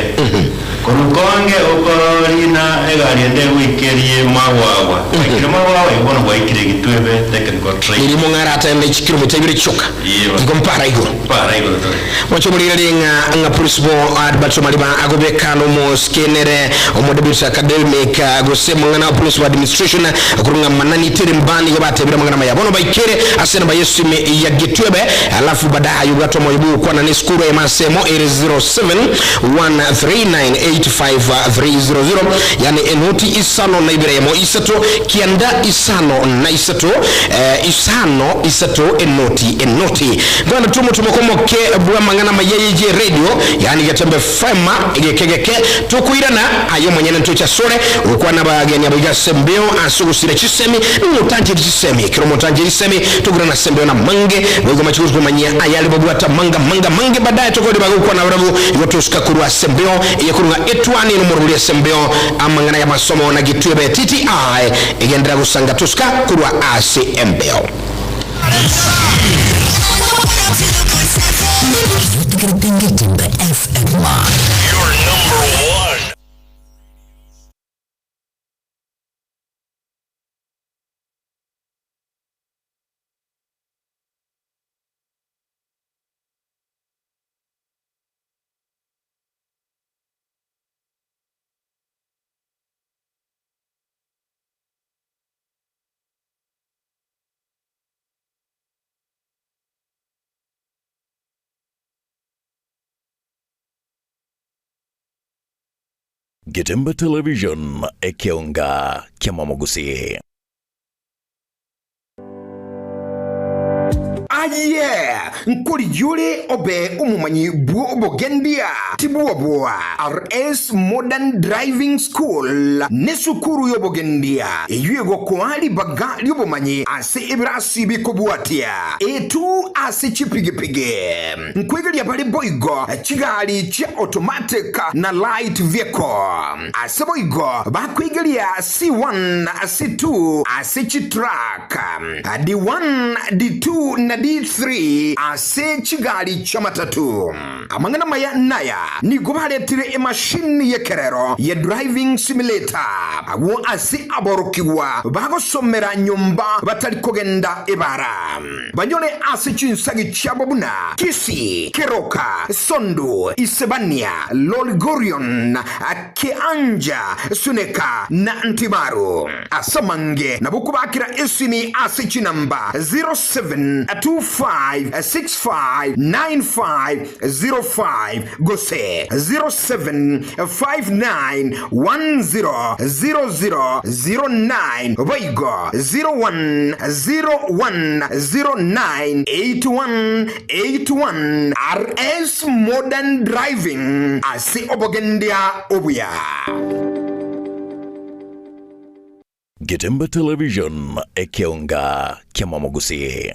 Korwa Ikonge okorina egari ende egoikerie Magwagwa. Gwaikire Magwagwa, igo bono gwaikire Gitwebe Technical Training. Riria omong'are atende chikilomita ibere chioka, Igo. igo mpara igoro. Mpara igoro tore. Mwanche omorigererie ng'a ng'a principal Albert Omariba agobeka nomosike nere omodeputy academic gose mong'ana wa principal administration korwa ng'a Manani Tirimba nigo batebire amang'ana maya bono baikere ase enamba yesimi ya Gitwebe alafu baadaye obwate omoyo bwogokwana ne esukuru eyemo ase emo ere 0713985300 yani enoti isano na ibere eyemo isato kianda isano na isato eh, isano isato enoti enoti Bono tomotomoko omoke bw'amang'ana amaya ye radio, yaani Getembe FM, egeke geke tokoirana aye omonyene ntoche asore gokwana abageni abaiga ase embeo ase ogosira chisemi ning'otancheri chisemi ekero omotancheri chisemi tokoirana ase embeo namange boigo mache gokomanyia ayare babwate amanga amanga amange baadaye tokore bagokwana barabwo igo tosuka korwa ase embeo eye korwa ng'a etwani nomorobori ase embeo amang'ana y'amasomo na Gitwebe TTI egenderera gosanga tosuka korwa ase embeo. Getembe FM. Your number one. Getembe Television, Ekeonga Kiamamogusi. Aye! Nkorigia ore obe omomanyi bw'obogendia, tibwoboa. RS Modern Driving School nesukuru y'obogendia eyio egokoa ribaga ri'obomanyi ase ebirasi bikobwatia A2 ase chipigipigi. Nkwegeria bare boigo chigari chia automatic na light vehicle. Ase boigo bakwegeria C1, C2 ase chitruck, D1, D2 na D3 ase chigari chi'amatatu. Amang'ana amaya naya, nigo baretire emashini y'ekerero ye driving simulator agwo ase aborokigwa bagosomera nyomba batari kogenda ebara. Banyore ase chinsagi chiabo buna Kisii, Keroka, Sondu, Isebania, Lolgorion, Kianja, Suneka, na Ntimaru. Ase amange nabo kobakera esimi ase chinamba 0725659505 gose 0759100009 boigo 0101098181 RS Modern Driving ase obogendia obuya. Getembe Television, Ekeonga Kiamamogusi.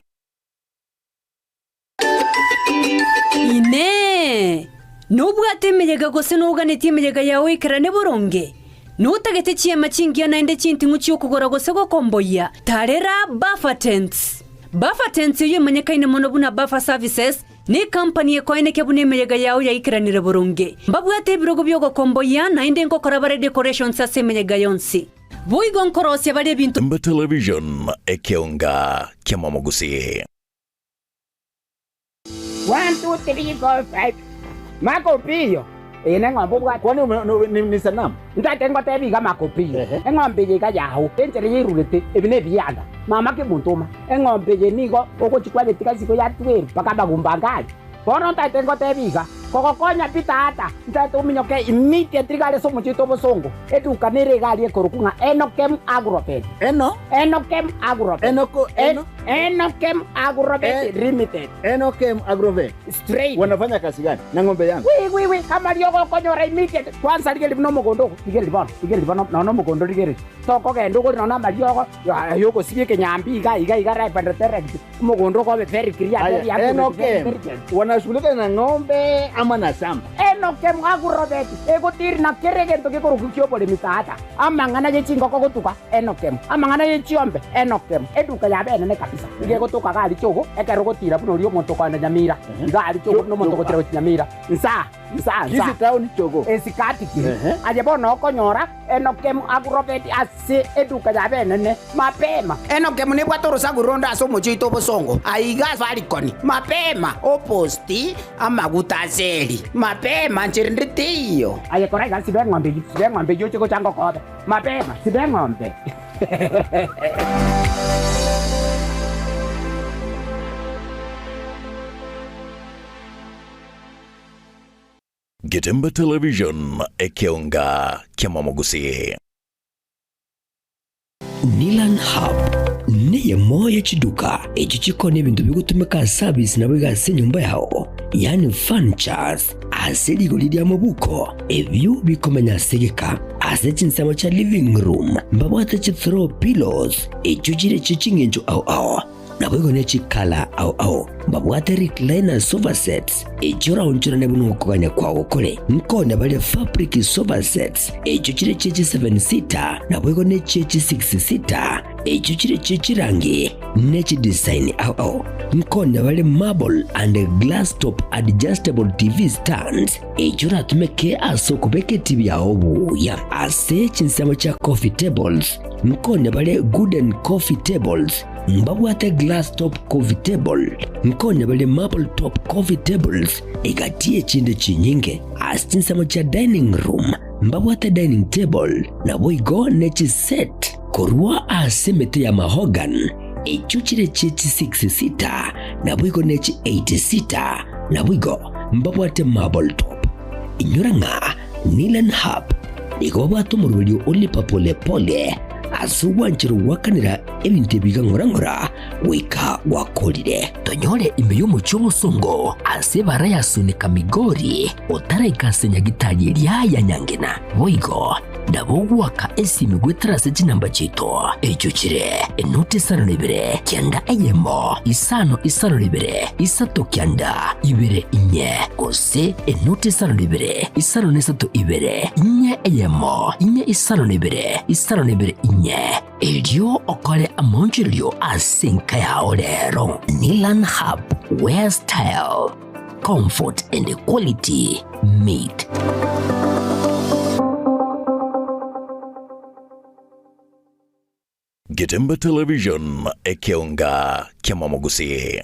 Inee! Nobwate emeyega gose noganetie emeyega yao eikerane boronge? Notagete chiema chingiya naende chinting'u chi'okogora gose gokomboyia? Tarera Buffer Tents. Buffer Tents eyio emanyekaine mono buna Buffer Services, necompany ekoenekia buna emeyega yao yaikeranire boronge. Mbabwate ebirogo bi'ogokomboyia naende nkokora bare decorations ase emeyega yonsi. Boigo nkorosia bare ebinto. Getembe Television, Ekeonga Kiamamogusi. One, two, three, four, five. Makopiyo. Eye neng'ombe obwate. Kwani ni sanamu? Ntagete ngotebie iga Makopiyo. Eng'ombe eye iga yao, enchera yairurete, ebi nebianda. Mama kemontoma, eng'ombe eye nigo ogochia kwayetiga isiko ya twelve mpaka amagumba anga aria. Bono ntagete ngotebie iga, Kogokonya pi tata, ntaete ominyoke immediately iga are ase omochie oito obosongo, eduka nere iga aria ekorokwa ng'a Enokem Agrovet. Eno? Enokem Agrovet. Enoko, eno? Enokem Agrovet Eh. Limited. Enokem Agrovet. Straight. Wanafanya kazi gani na ng'ombe yangu? Wi wi wi, amaria ogokonyora immediately. Kwanza rigereria buna omogondo ogo, rigereria bono, rigereria bono nonya omogondo rigereria. Tokogenda ogore nonya amariogo ay'ogosibia ekenyambi iga iga iga ripe and direct. Omogondo okobe very clear, very Aya, accurate, very Enokem intelligent. wanashughulika na ng'ombe ama na shamba? Enokem Agrovet egotiri na kera egento gekorokwa ki'oboremi tata, amang'ana ye chingoko gotuga, Enokem, amang'ana ye chiombe, Enokem, eduka yabe enene kabisa, iga egotoka iga aria chogo, ekero ogotira buna oria omonto okoenda Nyamira, iga aria chogo buna omonto ogotira gochia Nyamira, nsa, nsa, nsa. Kisii town chogo. Esikati kiri. Ehe. Aye bono okonyora Enokem Agrovet ase eduka yabe enene, mapema. Enokem nebwate orosaku ronde ase omochie oito obosongo, aiga Safaricon, mapema, oposti, amaguta ase eri, mapema, nchera ende teiyo. Aye kora iga, siba eng'ombe eyio, siba eng'ombe eyio oche gochanga okobe, mapema, siba eng'ombe. Getembe Television, ekeonga ki'amamogusii. Nilan Hub neyemo ye chiduka echio chikoonia ebinto bigotumeka ase service naboigo ase enyomba yao, yaani furnitures, ase rigori ria mobuko, ebio bikomenya ase egeka. Ase chinsemo chia living room mbabwate chi throw pillows echio chire chie ching'encho ao ao. Naboigo ne chikala ao ao mbabwate recliner sofa sets, echio oraonchorane buna okogania kwao kore. Nkonya bare fabric sofa sets, echio chire chie chi seven seater, naboigo ne chie chi six seater, echio chire chie chirangi ne chidesign ao ao. Nkonya bare marble and glass top adjustable TV stands, echio oratumeke ase okobeka etibi yao buya. Ase chinsemo chia coffee tables, nkonya bare gooden coffee tables, Mbabwate glass top coffee table, nkonya bare marble top coffee tables, egati y'echinde chinyinge. Ase chinsemo chia dining room mbabwate dining table, naboigo ne chiset korwa ase emete ya mahogany, echio chire chie chi six seater, naboigo ne chi eight seater, naboigo mbabwate marble top. Inyora ng'a Nilan Hub nigo babwate omoroberio o lipa pole pole ase ogwanchera goakanera ebinto ebi iga ng'ora ng'ora goika gwakorire. Tonyore ime y'omochie obosongo ase ebara ya Sunika Migori otaraika ase nyagitari eria ya Nyangena. Boigo nabo ogoaka esimi goetera ase chinamba chiaito echio chire enoti isano na ibere kianda eyemo isano isano na ibere isato kianda ibere inye gose enoti isano na ibere isano na isato ibere inye eyemo inye isano na ibere isano na ibere inye erio okore amaonchorerio ase enka yao rero. Nilan Hub where style, comfort and quality meet. Getembe Television, ekeonga ki'amamogusii.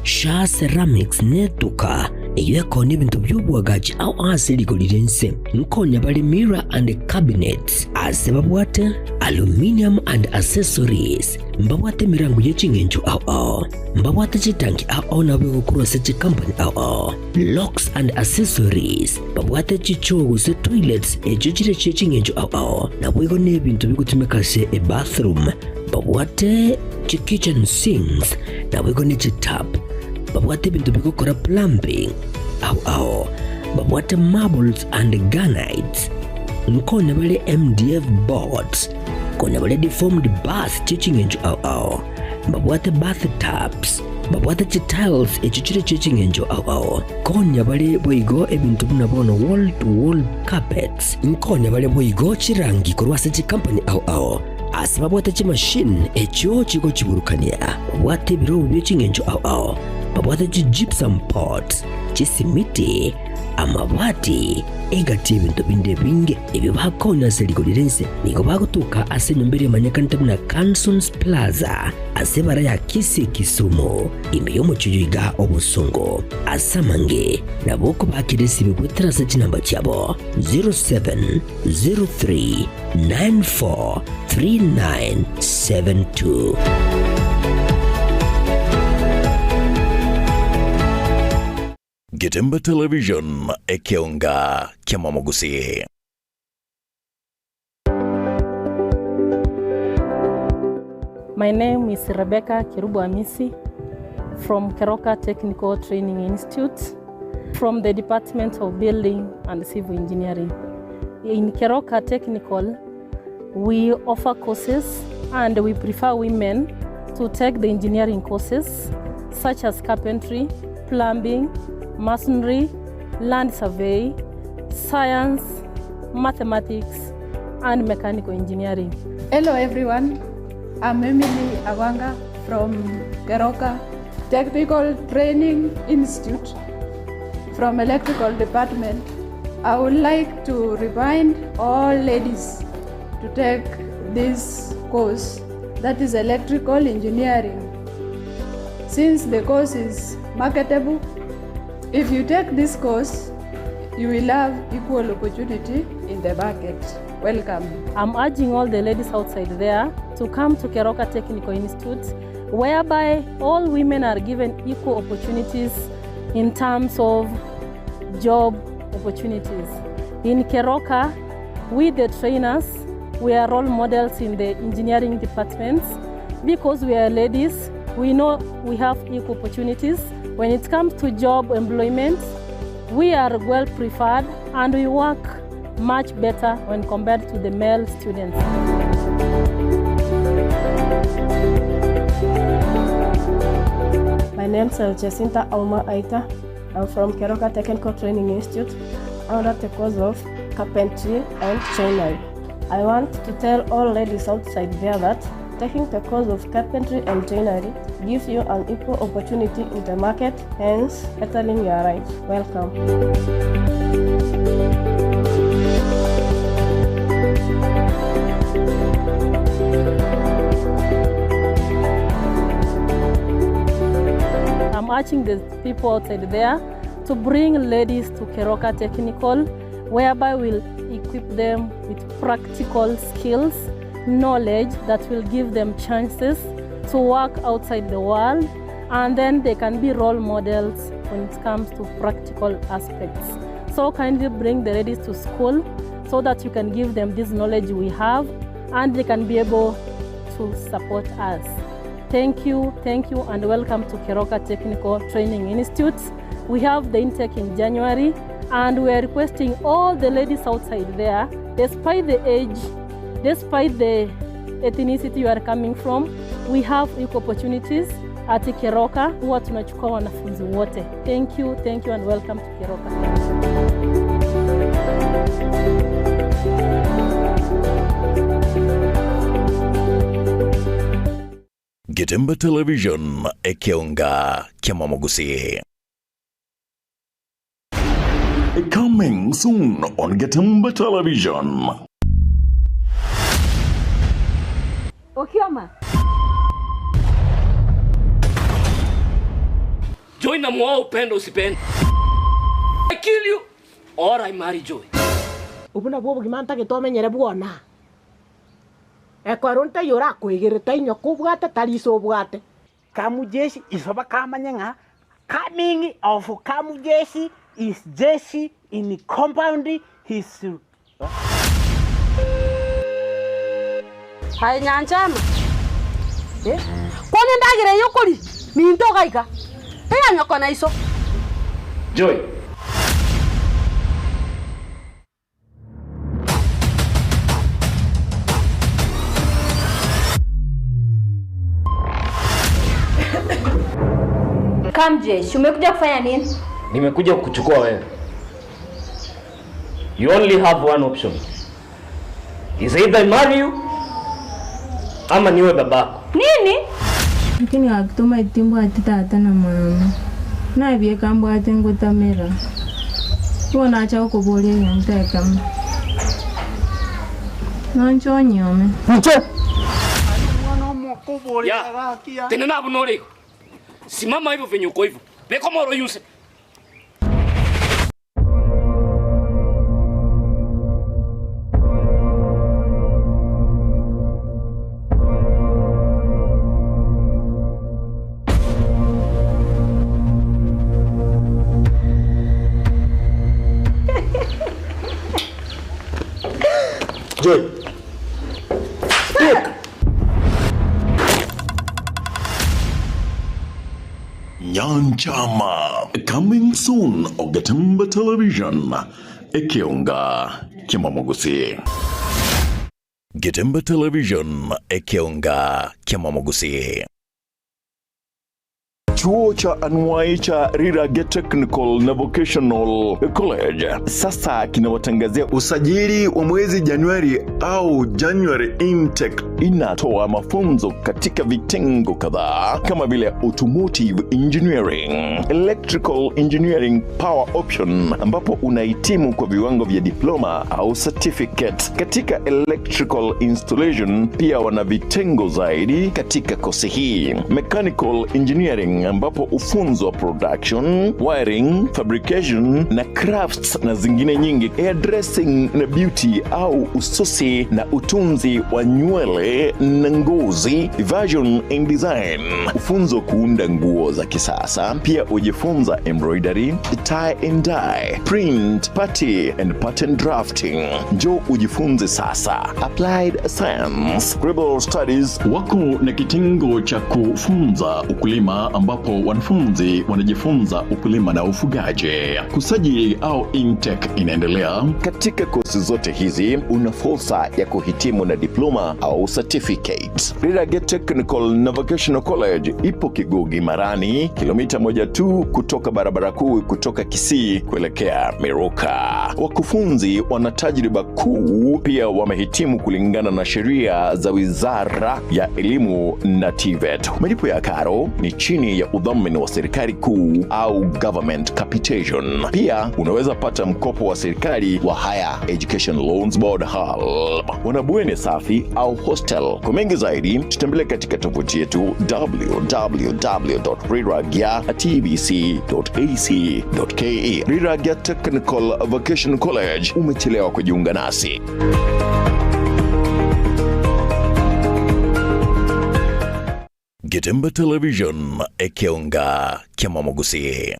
Shaa Ceramics netuka eyio ekoonia ebinto bi'oboagachi ao ase rigori ri'ense. Nkonya bare mirror and cabinets ase babwate aluminium and accessories, mbabwate emerango ye ching'encho ao ao, mbabwate chitanki ao ao nabo egokorwa ase chikampani ao ao, locks and accessories, babwate chichoo gose toilets echio chire chie ching'encho ao ao, naboigo nebinto bigotumeka ase ebathroom. Babwate chi kitchen sinks naboigo ne chi tap. Babwate ebinto bigokora plumbing ao ao. Babwate marbles and granites. Nkonya bare MDF boards. Konya bare deformed bath chie ching'encho ao ao. Babwate bath tubs. Babwate chi tiles echio chire chie ching'encho ao ao. Konya bare boigo ebinto buna bono wall to wall carpets. Nkonya bare boigo chirangi korwa ase chikampani ao ao. Ase babwate chimashini echio chigochiburukania, babwate ebirobu bie ching'encho ao ao, babwate chi-gypsum pots, chisimiti, amabati, egati y'ebinto binde ebinge ebio bakonya ase rigori ri'ense. Nigo bagotoka ase enyomba eria emanyekanete buna Cansons Plaza ase ebara ya Kisii Kisumu, ime y'omochie oyo iga obosongo. Ase amange nabo okobakera esibe goetera ase chinamba chiabo 07 03 943972. Getembe Television, ekeonga ki'amamogusii. My name is Rebecca Kerubo Amisi from Keroka Technical Training Institute from the Department of Building and Civil Engineering. In Keroka Technical, we offer courses and we prefer women to take the engineering courses such as carpentry, plumbing, masonry, land survey, science, mathematics, and mechanical engineering. Hello everyone, I'm Emily Awanga from Keroka Technical Training Institute from Electrical Department. I would like to remind all ladies to take this course that is electrical engineering. Since the course is marketable, if you take this course, you will have equal opportunity in the market. Welcome. I'm urging all the ladies outside there to come to Keroka Technical Institute, whereby all women are given equal opportunities in terms of job opportunities. In Keroka, we the trainers, we are role models in the engineering departments because we are ladies, we know we have equal opportunities. When it comes to job employment, we are well preferred and we work much better when compared to the male students. My name is Jacinta Auma Aita. I'm from Keroka Technical Training Institute under the course of carpentry and joinery. I want to tell all ladies outside there that taking the course of carpentry and joinery gives you an equal opportunity in the market, hence bettering your rights. Welcome. I'm urging the people outside there to bring ladies to Keroka Technical, whereby we'll equip them with practical skills, knowledge that will give them chances to work outside the world, and then they can be role models when it comes to practical aspects. So kindly bring the ladies to school so that you can give them this knowledge we have and they can be able to support us. Thank you, and welcome to Keroka Technical Training Institute. We have the intake in January, and we are requesting all the ladies outside there, despite the age, despite the ethnicity you are coming from, we have equal opportunities at Keroka. Huwa tunachukua wanafunzi wote. Thank you, and welcome to Keroka. Getembe Television, ekeonga kiamamogusii. Coming soon on Getembe Television. Okioma. Joy na muoa upendo usipende. I kill you or I marry Joy. Obu nabwo obogima ntagete omenyere bwona. Ekero ntaiyo orakoegerete inyo kobwate tari ase obwate. Kamujeshi isoba kamanye ng'a coming of Kamujeshi is jeshi in compound his Hai nyanchama. Eh? Kwani ndagire yokori minto gaika. Eya nyoko na iso. Joy. Kamjeshi, umekuja kufanya nini? Nimekuja kukuchukua wewe. You only have one option. Is either I marry you ama niwe babako. Nini? Lakini akituma itimbo ati tata na mama nabyeka mbwate ngutamira iwo nacha kukuburia nyantekama noncho onyome Nche. Ya. Tena nabo noriko. Simama hivyo venye uko hivyo. Beko moro yuse. Nyanchama. Coming soon Ogetemba Television, ekeonga kiamamogusii. Getemba Television, ekeonga kiamamogusii. Chuo cha anuai cha Rirage Technical na Vocational College sasa kinawatangazia usajili wa mwezi Januari au January intake. Inatoa mafunzo katika vitengo kadhaa kama vile automotive engineering, electrical engineering power option, ambapo unahitimu kwa viwango vya diploma au certificate katika electrical installation. Pia wana vitengo zaidi katika kosi hii, mechanical engineering, ambapo ufunzwa production, wiring, fabrication na crafts na zingine nyingi, hairdressing na beauty au ususi na utunzi wa nywele na ngozi, version and design, ufunzo kuunda nguo za kisasa. Pia ujifunza embroidery, tie and dye, print, party and pattern drafting. Njoo ujifunze sasa. Applied Science, Global Studies wako na kitengo cha kufunza ukulima ambapo wanafunzi wanajifunza ukulima na ufugaji. Kusajili au intake inaendelea. Katika kosi zote hizi una fursa ya kuhitimu na diploma au certificate. Rirage Technical na Vocational College ipo Kigugi Marani, kilomita moja tu kutoka barabara kuu kutoka Kisii kuelekea Miruka. Wakufunzi wana tajriba kuu, pia wamehitimu kulingana na sheria za Wizara ya Elimu na TVET. Malipo ya karo ni chini ya udhamini wa serikali kuu au government capitation. Pia unaweza pata mkopo wa serikali wa Higher Education Loans Board HELB. Wana bweni safi au hostel. Kwa mengi zaidi tutembelee katika tovuti yetu www.riragya.tbc.ac.ke. Riragya Technical Vocational College, umechelewa kujiunga nasi. Getemba Television, ekeonga kiamamogusii.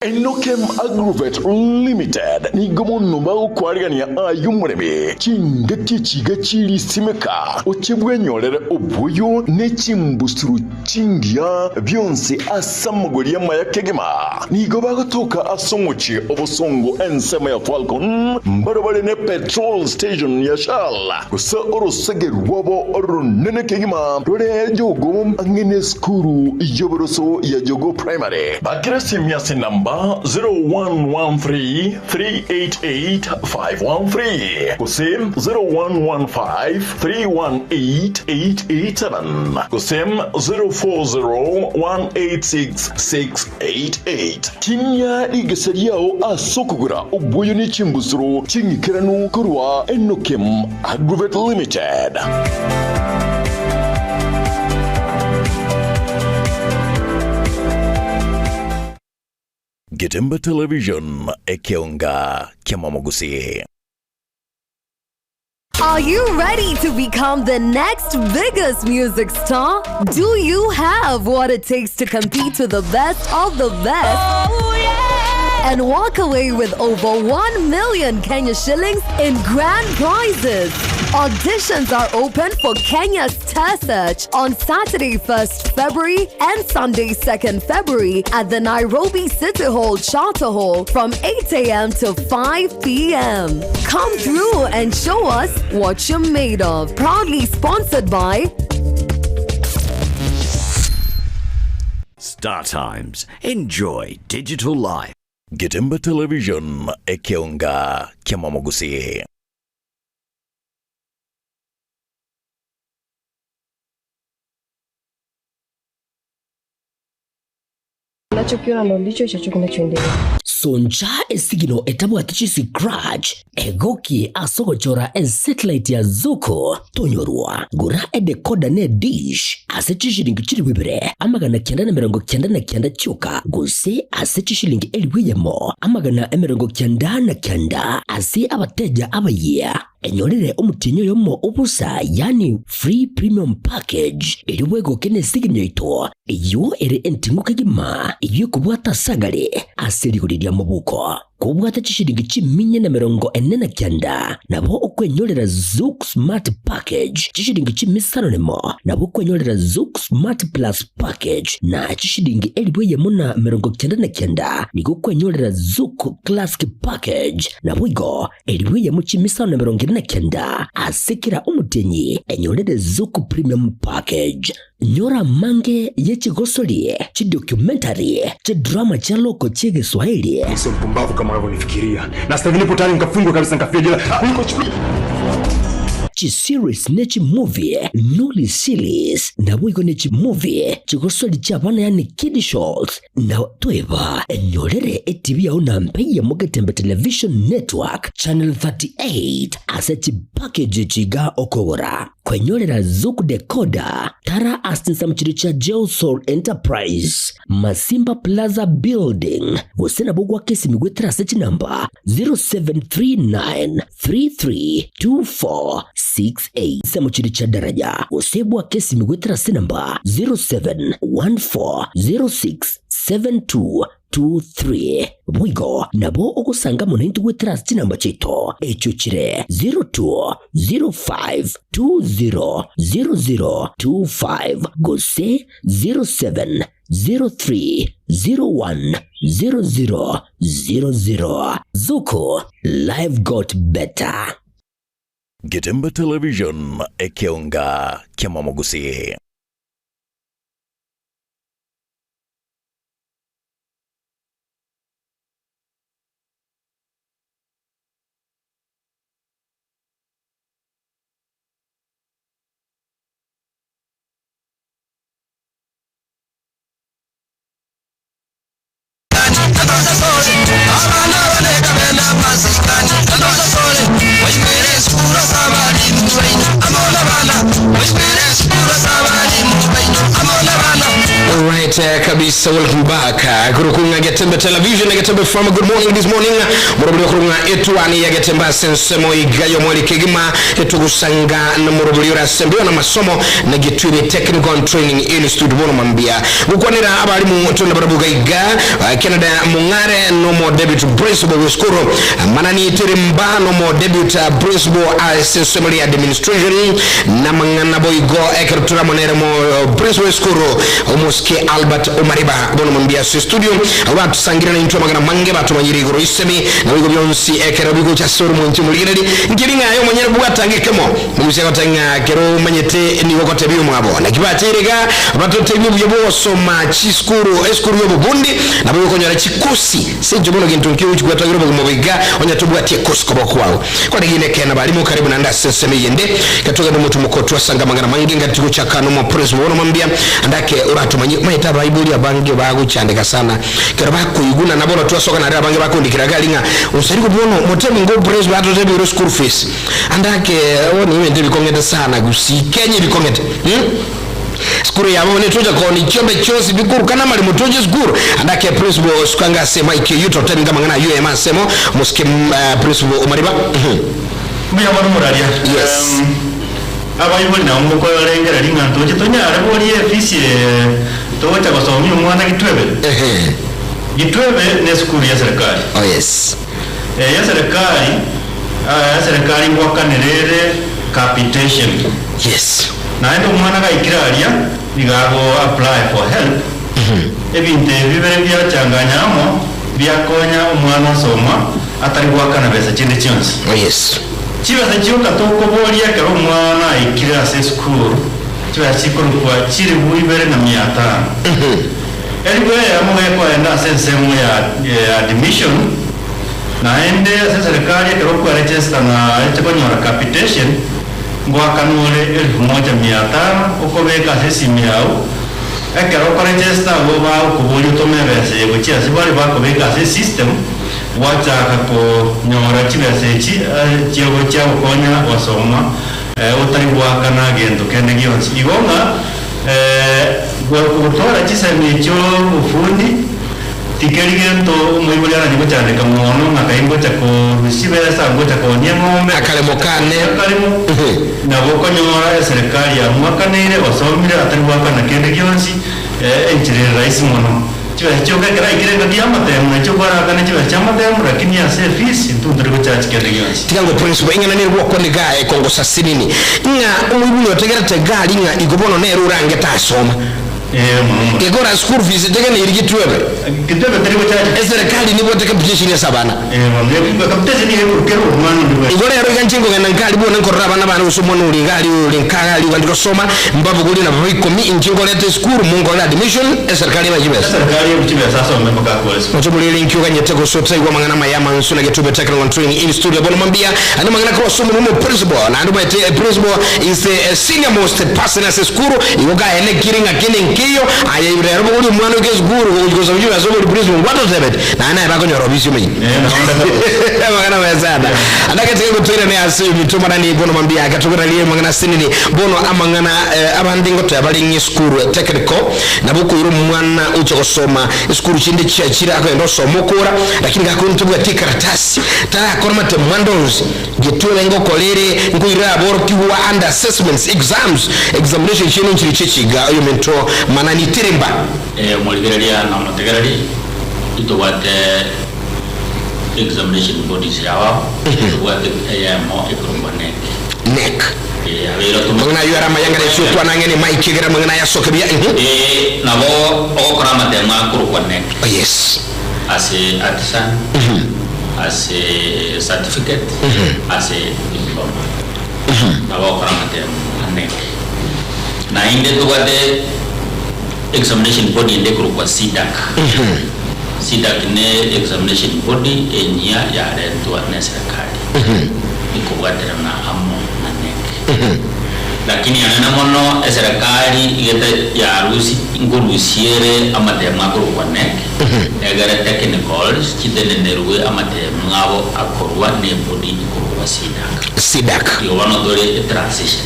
Enokem Agrovet Limited nigo mono bagokwarigania aye omoremi chingaki chiga chirisimeka ochibwenyorere obuyo ne chimbusuru chingiya bionsi ase amagori amaya kegima nigo bagotoka ase omochie obosongo ensemo ya Falcon mbarabare ne petrol station ya Shell gose orosege rwabo orunene kegima rore jogo ang'e ne esukuru y'oboroso ya Jogo Primary bakire simu ase namba 0113 388 513 gose 0115 318 887 gose 040 186 688 tinya rigesa riao ase okogora obuoyo ne chimbusuro ching'ikeranu korwa Enokem Agrovet Limited. Getemba Television, ekeonga kiamamogusii. Are you ready to become the next biggest music star? Do you have what it takes to compete with the best of the best? And walk away with over 1 million Kenya shillings in grand prizes. Auditions are open for Kenya's Star Search on Saturday, 1st February and Sunday, 2nd February at the Nairobi City Hall Charter Hall from 8 a.m. to 5 p.m. Come through and show us what you're made of. Proudly sponsored by Star Times. Enjoy digital life. Getemba Television, ekeonga kiamamogusii. Unachokiona ndo ndicho hicho kinachoendelea. Soncha esigino etabwati chiscratch egoki ase ogochora esatellite ya Zuku tonyorwa gura edecoder ne dish ase chishilingi chilifu ibere 999 chioka gose ase chishilingi 1,000 999 ase abateja abayia enyorere omutinyo yomo obusa yani free premium package eri bwegoke ne siginyo yaito eyo ere entingo kegima eyo ekobwata sagare ase rigori ria mobuko. Kobwate chishilingi chiminya na emerongo ene na kianda, nabo okwenyorera Zuku Smart Package chishilingi chimisano nemo, nabo okwenyorera Zuku Smart Plus Package na chishilingi elifu eyemo na emerongo kianda na kianda, nigo okwenyorera Zuku Classic Package naboigo elifu eyemo chimisano na emerongo ene na kianda ase kera omotienyi enyorere Zuku Premium Package. Nyora amange ye chigosori, chidocumentary, chidrama chia loko chi'Egeswahili. Sio mpumbavu kama unavyonifikiria. Na sasa hivi nipo tayari nikafungwe kabisa nikafia jela. Kuliko Chiseries ne chimovie noli series naboigo ne chimovie chigosori chi'abana yaani kiddie shows na toeba enyorere etibi yao na mpe eyemo Getembe Television Network Channel 38 ase chipackage echi iga okogora. Kwenyorera Zuku Decoder, tara ase chinsemo chiria chia Geosol Enterprise, Masimba Plaza Building, gose nabo gwaka esimi goetera ase chinamba 0739332468 chinsemo chiria chia Daraja, gose bwaka esimi goetera ase enamba 07140672 23. Boigo nabo ogosanga mono intwe goetera ase chinamba chiaito, echio chire 0205200025 gose 0703010000. Zuku, life got better. Getembe Television, ekeonga kiamamogusii. Alright, kabisa welcome back. Kurukunga Getembe Television na Getembe from good morning this morning. Murubuli kurunga etuani ya Getemba sensemo igayo mwali kigima etugusanga na murubuli urasembiwa na masomo na Gitwiri Technical and Training Institute bono mambia. Gukwanira abalimu tuna barabuga iga Canada Mungare no mo debut principal weskuru manani tirimba no mo debut principal assembly administration na mangana boigo ekerutura monere mo principal weskuru omuske Albert Omariba bono mambia si studio abatusangira na intwa magana mange batumanyira igoro isemi na bigo byonsi ekero bigo cha soro mu ntimu ligireri ngiringa ayo monyere bwatangikemo mumuse gotanga kero manyete ni gokote biyo mwabo na kibaterega batote biyo bosoma chiskuru eskuru yo bubundi na bigo konyora chikusi sejo bono kintu nkiu chigwatagiro bugumobiga onya tubwatie kosi koboko kwao kwa digine kena balimu karibu na ndase seme yende katoka no mutu mukotu asanga magana mange ngati kuchaka no mo press bono mambia andake uratumanyi maita baibuli abange baguchandika sana kero bakuiguna nabo twasoka na abange bakundikira galinga usari kubono motemi ngo press batote biro school fees andake oni wende bikongete sana gusikenye bikongete skuru yabo netoja koni chombe chosi bikuru kana mali mutoje skuru andake principal sukanga sema ike yuto tenga mangana yu ema semo muske principal omariba mbuya mono moraria yes abaibori nabo mokorengera ring'anto oche tonyare borie efisi togocha gosomia omwana gitwebe gitwebe ne esukuru ya serikali oh yes ya serikali ya serikali ngwakanerere capitation yes naende omwana gaikire aria nigago apply for help ebinto ebi bibere biachanganyamo biakonya omwana osoma atari gwakana besa chinde chionsi oh yes chibesa chioka tokoboria ekero omwana aikire ase esukuru chibesa chikorokwa chiri bibere na mia tano eribu eyamo gekoenda ase ensemo ya admission naende ase serikali ekero okwaregesta na echekonyora capitation ngwakanure 1500 okobeka ase esimu yago ekero okoregesta abo bagokoboria otome ebesa eye gochia ase bare bakobeka ase esystem gwachaka konyora chibesa echi chiago chiagokonya gosoma otari gwakana gento kende gionsi igo ng'a gotwara chisemi echio obufundi tikeri gento omoibori aranye gochandeka mono ng'a kai ngocha korusia besa ngocha konia eng'ombe akaremo kane akaremo nabo okonyora eserikali yamwakaneire osomire atari gwakana kende gionsi enchera ere rahisi mono. Chibesa chioka ekero aikire engaki y'amatemu nachio kwarakane chibesa chi'amatemu lakini ase efees intwe ntori gocharge kende gionsi. Tiga ngo principal ing'ana nere gwakwana iga ekongosa sinini ng'a omoibori otegerete egari ng'a igo bono nere orange tasoma. Gekora school fees tegeneiri gitwebe. Gitwebe teri gochacha. Eserekari nibwate capitation ase abana. Igo rero iga inche nkogenda nkari buna nkorora abana bane gose omwana ore iga aria oyore nka iga aria ogende gosoma, mbabogorie nabo ikomi inche nkorete esukuru monkorere admission, eserekari ebae chibesa. Moche morere inki oganyete gose otaigwe amang'ana amaya amansu na Gitwebe Technical and Training Institute bono mambia ande amang'ana korwa ase omonwa omoprinciple naende omanyete eprinciple is the senior most person ase esukuru igo kaenekire ng'a kende nkeiyo aye rero bogoria omwana oike esukuru gochia gosaba chibesa obori principal ngwatotebeti naende naye bakonyora obisi omenye amang'ana maya sana andagete gotoirane ase eminto marani bono mambia gatogorarie amang'ana asenene bono amang'ana abande ngoteba bare ng'a esukuru technical nabo okoira omwana ocha gosoma esukuru chinde chiachire akogenda osoma okora lakini gakoni tobwati ekaratasi tarakora matemo ande onsi Getwebe ngokora ere nkoira aborokigwa under assessments, exams, examination chiene nchire chiechiga oyominto mana nitirimba. Omorigereria na omotegereri, ntobwate examination bodies yao, ntobwate eyemo ekorokwa NEC. NEC. Abeire otomanyete. Amang'ana ayio are amaya ng'a ase okwana ang'e ne mic egere amang'ana aya asoke buya. Nabo ogokora amatemo akorokwa NEC. Oh yes. Ase artisan, ase certificate, ase diploma. Nabo ogokora amatemo a NEC. Naende tobwate examination body ende ekorokwa CDACC. CDACC ne examination body enyia yarentwa ne eserekari ekobwaterana amo na NEC. Lakini anene mono eserekari igete yarusi nkorusia ere amatemo akorokwa NEC, egere technicals chitenenerwe amatemo abo akorwa ne ebody ekorokwa CDACC. CDACC. Igo bono tore etransition.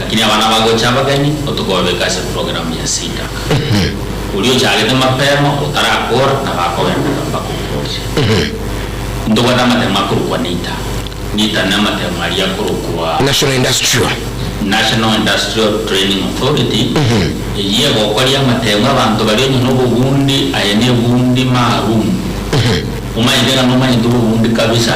Lakini abana bagocha abageni otokobabeka ase eprogram ya CDACC. Oria ochagete mapema otarakora nabo akogenderera mpaka okorire. Ntobwate amatemo akorokwa NITA. NITA namatemo aria akorokwa. National Industrial. National Industrial Training Authority, eyio egokoria amatemo abanto baria onye nobobundi aye nebundi maalum, omanyete ng'a nomanyete obobundi kabisa,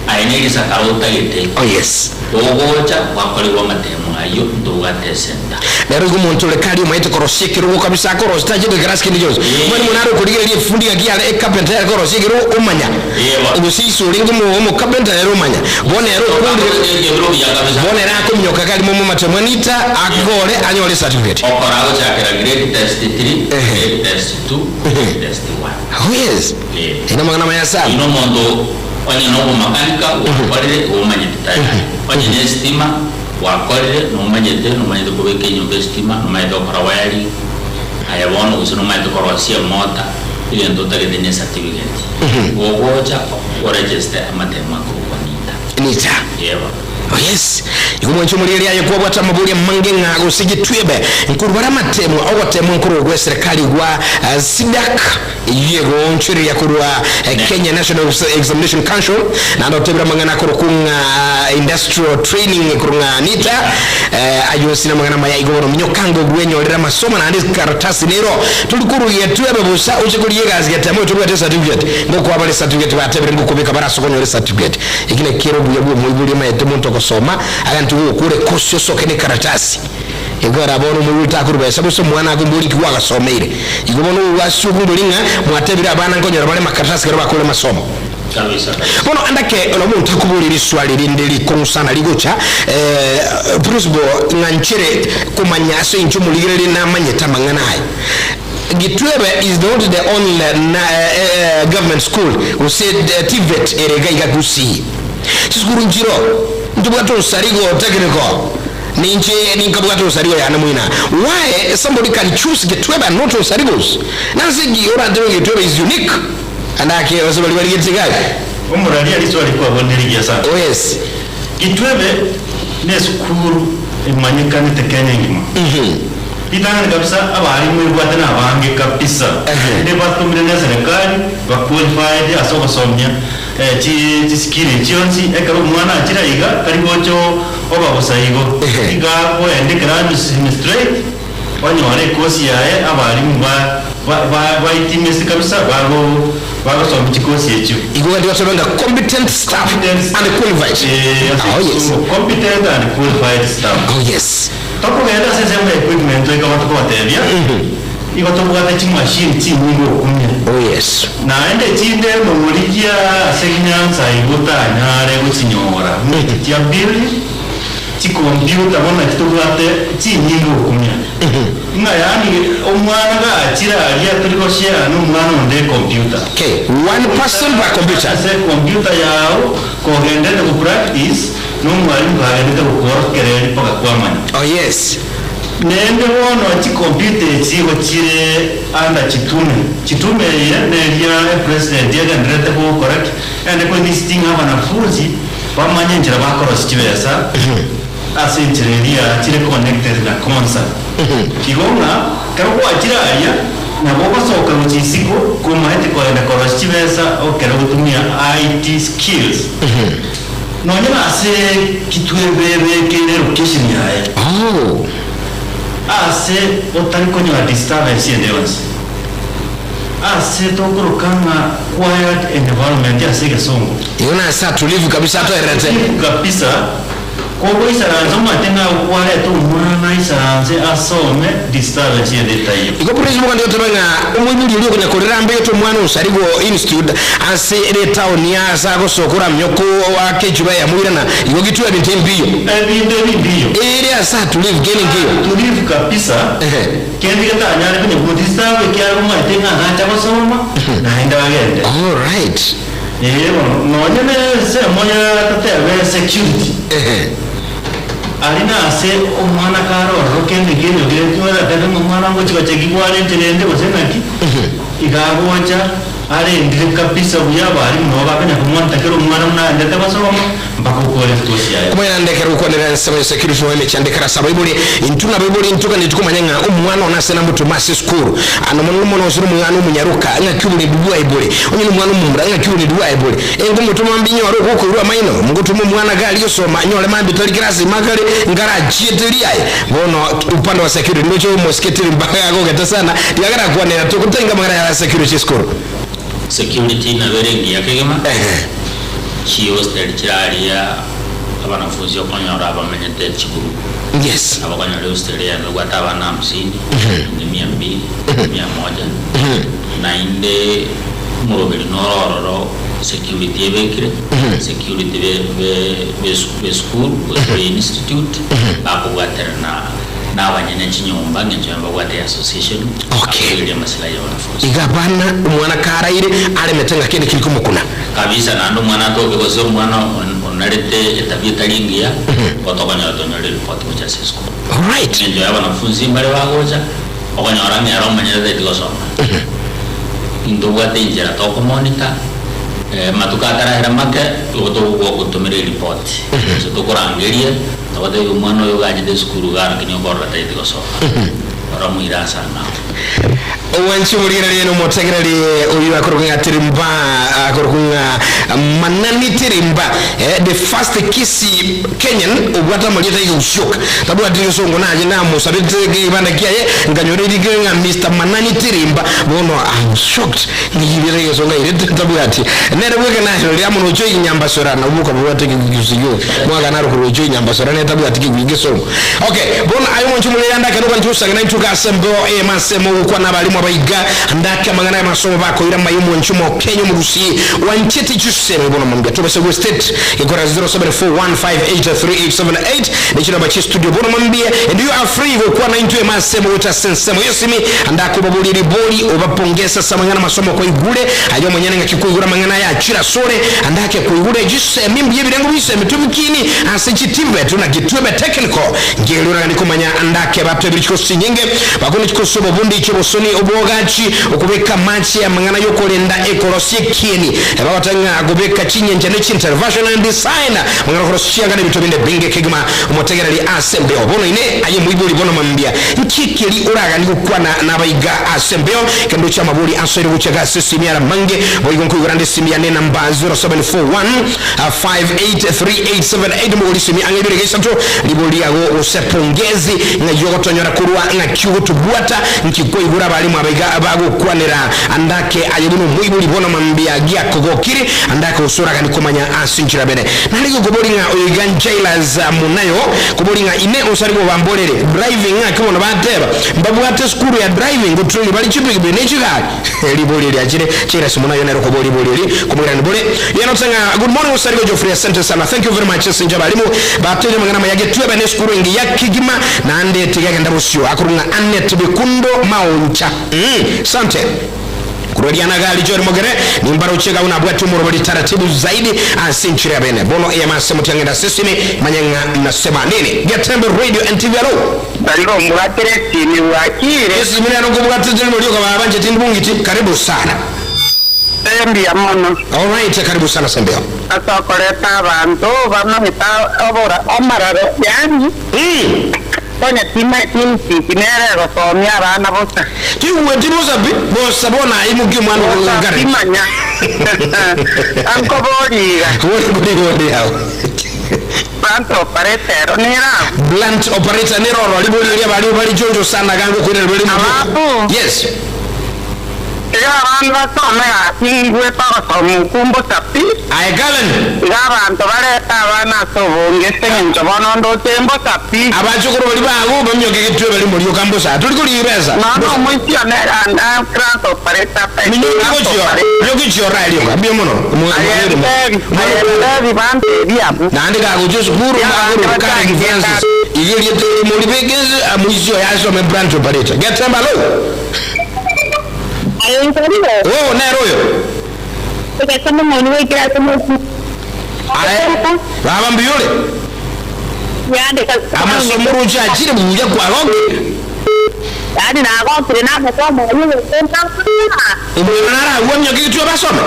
aye nerisakara otagete, Oh yes. ogocha gwakorerwa amatemo ayio ntobwate esenta. Rero igo omonto ore kare omanyete korosia ekerogo kabisa akorosia tachete ekerasi kende gionsi. Omanyete buna are okorigereria efundi gaki yare ecarpenter yare korosia ekerogo omanya. Gose ise orenge omo omocarpenter nere omanya. Bono ere okorire bono ere akominyoka kare ime omomatemo anita akore anyore ecertificate. Okora agochakera grade test 3, grade test 2, grade test 1. Oh yes. Ere amang'ana amaya sana. Oyio nomonto onye nobomakanika gwakorire igo omanyete tayari. Onye nestima Gwakorire, nomanyete, nomanyete kobeka enyomba esitima, nomanyete gokora wiring, aye bono gose nomanyete korosia emota, egento otagete ne certificate. Gogocha oregeste amatemo akorokwa NITA. NITA. Yebo. Oh yes. Igo mwanche omorigereria aye kwabwate amabori amange ng'a gose getwebe nkorwa bare amatemo ogotemwa nkorwa gwe serikali gwa CDACC Eyio egoonchoreria korwa Kenya National Examination Council, naende otebire amang'ana akorokwa ng'a Industrial Training korwa ng'a NITA, ayio onsi namang'ana amaya igo bono minyoka ango bwenyorere amasomo naende ekaratasi nero tori korwa getwebe bosa oche korigia egasi getema oyo tobwate ecertificate ngokoa bare ecertificate batebire ngokobeka bare ase okonyora ecertificate eki nakio kere obuya bwa omoibori omanyete omonto ogosoma agante gokora ekosi osoke ne ekaratasi. Ekiagera bono omoibori takorwa besa gose omwana akombori inki gwagasomeire. Igo bono obobwasi okombori ng'a mwatebire abana nkonyora bare makaratasi ekero bakore amasomo. Bono andake na omonto akoboria riswali rinde rikong'u sana rigocha, principal ng'a nchere komanya ase inche omorigereria namanyete amang'ana aya. Gitwebe is not the only government school gose TVET ere iga iga Gusii. Chisukuru nchiro ntobwate osarigo technical. Ninche ninkabwate osarigo yane moina. Why somebody can choose Getwebe and not Osarigos? Nase ki orantebe Getwebe is unique and ake ase baria barigetie gari? Omoraria riswali kwabonire rigiya sana. Oh yes. Gitwebe ne esukuru emanyekanete Kenya engima. Ritang'ani kabisa abarimu ebwate nabange kabisa. Naende batomire ne eserekari ba qualified ase ogosomia chi chiskill echi chionsi ekero omwana achire aiga tari gocha oba bosa igo. Iga akoenda ekerasi straight onyore ekosi yaye abarimu ba. Baitimesi kabisa bago bagosoma chikosi echio. Igo gati gotobe nga competent staff and qualified. Oh yes. Competent and qualified staff. Oh yes. Tokogenda ase ensemo ya equipment toika tokobatebia igo tobwate chimashini chinyinge okumia. Oh yes. Naende chinde nomorigia ase nyansa igo otanyare gochinyora buna echi chia building Chikompiuta bono nachi tobwate chinyinge okumia, ng'a yaani omwana gachire aria tori goshare nomwana onde ekompiuta. Okay, one person per computer. Ase ekompiuta yao kogenderete go practice na omwalimu kagenderete gokworokereria mpaka kwamanya. Oh yes. Naende bono chikompiuta echi igo chire under chitume. Chitume eye neria epresident egendererete gokora ki? Ende koinsisting abanafunzi Bamanye enchera bakorosia chibesa ase enchera eria chire connected na konsa. Igo ng'a ekero gwachire aria, nabo ogosoka gochia isiko komaete kogenda korosia chibesa ekero ogotumia IT skills. Nonye nase ki twebebekeire location yaye ase otari konyora disturbance ende yonsi. Ase tokoroka ng'a quiet environment ase egesongo. Igo nase atulivu kabisa atoererete. Atulivu kabisa, kogoisaransa omanyete ng'a kwareta omwana aisaranse asome disturbance ende etaiyo. Igo Praise Mungu ndiotebe ng'a omoibori oria okonya korera ambegete omwana osarigwe institute ase ere etown ya ase agosoka oramioke oake echuba yamoirana igo gitwe ebinto ebibiyo. Ebinto ebibiyo. Ere ase atulivu kende nkiyo. Atulivu kabisa. Kende getanyare konya godisturb ekiagera omanyete ng'a nacha gosoma naende agende. Alright. Ee bono nonye ne ensemo ya totebe security. Aria nase omwana kare ororo kende kende ogetwera tebe ng'a omwana ngochi gochekigwa are enchera ende gose naki, iga agocha arendire kabisa buya abalimu nabo bakonya komonitor kera omwana buna aendete gosoma mpaka okore course yaye. Omwana ndekere gokwanera ensemo ya security nonya emechando ekero ase abaibori. Intwe nabaibori ntogani tikomanya ng'a omwana one ase namotome ase esukuru. Ano mono mono gose nomwana omonyaroka ng'aki oborendi bwaye bore. Onye nomwana omomura ng'aki oborendi bwaye bore. Engomotoma mambia inyore ogokoirwa amaino, ngotoma omwana gari gosoma anyore mambia tari class ime akare nkarachiete riaye. Bono upande wa security ndoche omosiketiri mpaka agogete sana tiga karakwanera togotenga amang'ana ya security esukuru. Security nabo ere engiya kegima, chihostel chire aria abanafunzi okonyora bamenyete chigroup. Yes. Nabo okonyora ehostel eyemo ebwate abana hamsini, ende mia mbili, mia moja, naende omoroberi noro ororo security ebekire, security be be be esukuru gose be institute bakobwaterana na abanyene chinyomba eng'encho mbabwate association bakorigereria amasilahi ya wanafunzi. Iga abana omwana karaire aremete ng'a kende keri komokuna. Kabisa naende omwana atoke gose omwana onarete etabia etari engiya igo tokonyora tonyore eripoti gocha ase esukuru. Alright. Eng'encho ya abanafunzi mbare bagocha okonyora ng'a ere omonyene tari gosoma. Intobwate enchera tokomonita amatuko atarahera make igo togogotomera eripoti gose tokorangerie Togotebi omwana oyo ogachete esukuru iga lakini okorora tagete gosoma. Rora moire ase ang'ao. Omwanchi omorigereria na omotegereri oyio akorokwa ng'a Tirimba, akorokwa ng'a Manani Tirimba, eh, the first Kisii Kenyan obwate amarieta ya Usioka. Tabwati gesongo naye namosabete ekebanda kiaye nkanyora erikire ng'a Mister Manani Tirimba. Bono I'm shocked ng'a erieta egesongo airete tabwati. Nere bweka naye amo na Ochoi Nyambasora nabwo okabwate ekegusii gioka. Mwaka naro korwa Ochoi Nyambasora nere tabwati kegusii gesongo. Okay, bono aye omonche omorere ande akero oganche gosang'ana intwe iga ase embeo eyemo ase emo ogokwana abalimu abaiga ande ake amang'ana y'amasomo bakoira amaya omonche omokenya omogusii wanchete chisemi bono mambia tobase gwe state gekora 0741583878 ne chinamba chie studio bono mambia and you are free gokwana intwe emo ase emo gocha ase ensemo yosimi ande akobaboria ribori obapongese ase amang'ana amasomo kwaigure aye omonyene ng'aki kwaigure amang'ana aya achire asore ande ake kwaigure chisemi mbuya ebirengo bisemi tobikini ase chitibetu na gitwebe technical nkerora gandi komanya andake batebire chikosi chinyinge bakone chikosi obobundi chiobosoni obwogachi okobeka amache amang'ana yokorenda ekorosia ekieni ebagoteba ng'a gobeka chinyencha ne chintervention and design amang'ana okorosia chianga na ebinto binde binge kegima omotegereri ase embeo bono ine aye moibori bono mambia nki keri oragani gokwana nabaiga ase embeo kendo chiamabori asoire gochia ase esimi ara mange boigo nkoigora nde esimi yane namba 0741 583878 mogori simi ang'e ibere gaisato ribori riago gose pongezi ng'ai ogotonyora korwa ng'aki ogotobwata nki kwaigure abalimu. abarimu abaiga bagokwanera andake aye buna omoibori bono mambia giakogokiri andake osoragani komanya ase enchera bene. Nare gokobori ng'a oyo iga Jairus Munayo kobori ng'a ine osari gobamborere driving ng'aki bono bateba mbabwate esukuru ya driving gotrain bari chipikipiki ne chigari ribori riachire Jairus Munayo nere okobori ribori eri komoirani bore Yenote ng'a good morning osarigo Geoffrey asante sana thank you very much ase inche abalimu batoire amang'ana amaya getwebe ne esukuru engiya kegima naende tiga egenda bosio akorwa ng'a Annet Bikundo Maoncha mm sante Korwa rianaga richo rimogere, nimbaroche iga buna abwate omoroberi taratibu zaidi ase enchera ya bene. Bono eyemo ase motiang'ende ase esimi, manye ng'a nasema nini. Getembe Radio and TV alo. Tari gombwatera esimi bwakire. Esimi nero nkobwatete rimo rioka baba inche tindi bongiti karibu sana. Mbuya mono. Alright karibu sana Sembeo. Ase okoreta abanto bamanyete obora amararo yaani Konya timaeti emesiki nere egosomia abana bosa. Tigweti bosa pi, bosa bono aimokie omwana Bosa ogokare. timanya. Ankoboria iga. Bori bori ao. Plant operator ero nere abwo. Plant operator nere oro ribori eria baria bari chonjo sana gango kwirera bari mobio. Alafu. Yes. Iga abana basome gaki ngwete ogosoma okwo mbosa pi. Aye Karen. Iga abanto barete abana ase obonge ase eng'encho bono ndoche mbosa pi. Abachokoro baria bago bamioke getwe bari morioka mbosa tori korigia ebesa. Nonya omoisia one ande class operator pe Minyoki class gochio operator. minyoki chiora rioka mbuya mono Aye ntebi aye ntebi bantebi abwo. Naende kagochia esukuru Ya abande magoro Karen bachangete Francis iga erieta eri moribeke ense amoisia oyo asome branch operator Getembe alo. Oo, nere oyo. Aye, baba mbuya ore? Amasomo oroche achire buya kwagokire? Omwana naragwe emiaka egetwe basome?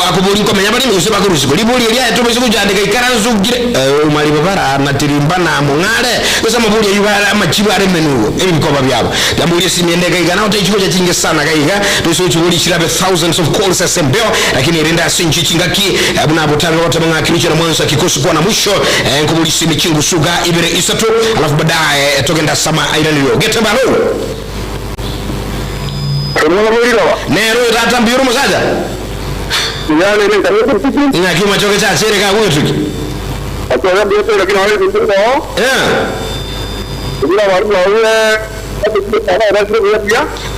Akoboria nkomenya bare gose bakorusigwa. Riborio riaye tobaisa gochandeka ikaranse okire omariba bara na tirimba na mong'are gose amaborio ayio bare amachibu are emenugo ebikoba biabo. Yamboria esimi ende iga iga nao taichigocha chinge sana iga iga toise gochiboria chirabe thousands of calls ase embeo lakini erende ase inche chingaki buna botambe goteba ng'a kilicho na mwanzo hakikosi kuwa na mwisho nkoboria esimi chingusu iga ibere isato alafu baadaye togende ase amairanerio. Geteba alo. Nere oyo tata mbuya ore omosacha? Ng'aki omachoge chachere kagwetuki?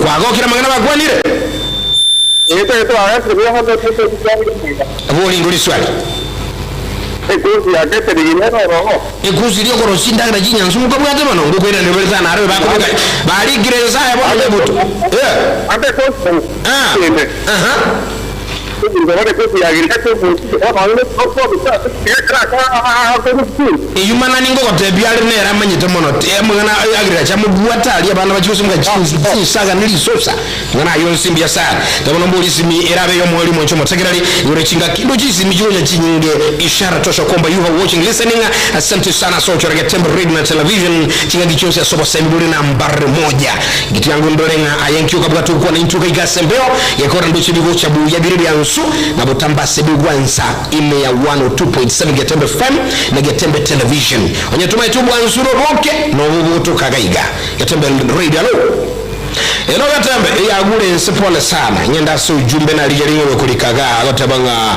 Kwagokire amang'ana bakwanire? Bori ngori swali. Ekusi ria okorosia chindagera chinyansu mokabwate mono, ngokoiraneria bare sana aro bakobeka barikire Nyasaye bono bebuto. Ah. Aha. Eyio mana ningogotebia are nere amanyete mono amang'ana agriculture amobwate aria abana bachie gosimeka chinsaga ne risosa amang'ana ayio onsi mbuya sana. Bono mbori esimi erabe ey'omoerio omonche omotegereri igoro chingaki ndoche chisimi chigocha chinyinge ishara tosha kwamba you are watching listening asante sana ase ogochora Getembe radio na television chingaki chionsi ase obosemi bore nambari moja Giti yango ndore ng'a aye nki okabwata ogokwana intwe gaiga ase embeo gekora ndoche bigocha buya bire biansu na botambe ase bigwansa ime ya 102.7 Getembe FM na Getembe Television. Onye tomaete obwansu roboke nobo bogotoka gaiga. Getembe Radio alo. Ero Getembe eyagure ense pole sana. Ng'ende ase ujumbe narigia ring'obe korika igaa agoteba ng'a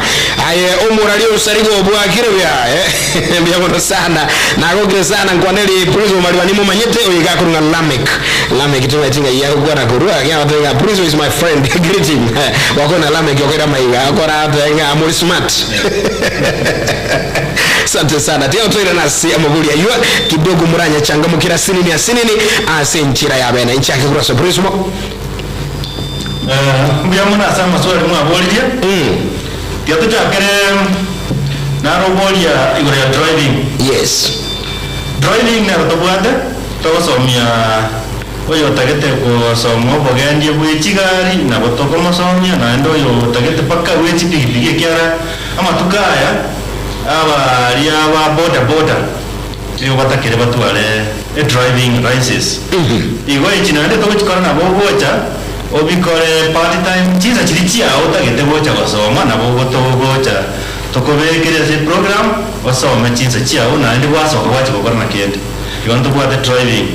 aye omorari osariga obwakire buya eh mbuya mono sana nagokire sana nkwaneri Prince Omariba nimomanyete oyo iga akorwa ng'a Lameck Lameck tomaeti ng'ai agokwana korwa lakini agoteba ng'a Prince is my friend greeting gwakwana Lameck okoira amaiga akora atebe ng'a more smart Asante sana tiga toirane ase amabori ayio kidogo moranyachangamokere asinini asinini ase enchera ya bene nchake korwa ase Prince Mo. Mbuya mono ase amaswali mwaboririe. Tiga tochakere naroboria igoro ya driving. Yes. Driving nero tobwate togosomia oyotagete gosoma obogendia bwe chigari nabo tokomosomia naende oyotagete mpaka bwe chipigipigi ekiagera amatuko aya abaria ba boda boda nigo batakire batware edriving license. Igo echi naende togochikora nabo ogocha obikore part time chinsa chiria chiao otagete gocha gosoma nabo ogotogocha. Tokobekere ase eprogram, osome chinsa chiao naende gwasoka gwachia gokora na kende. Igo ntobwate driving.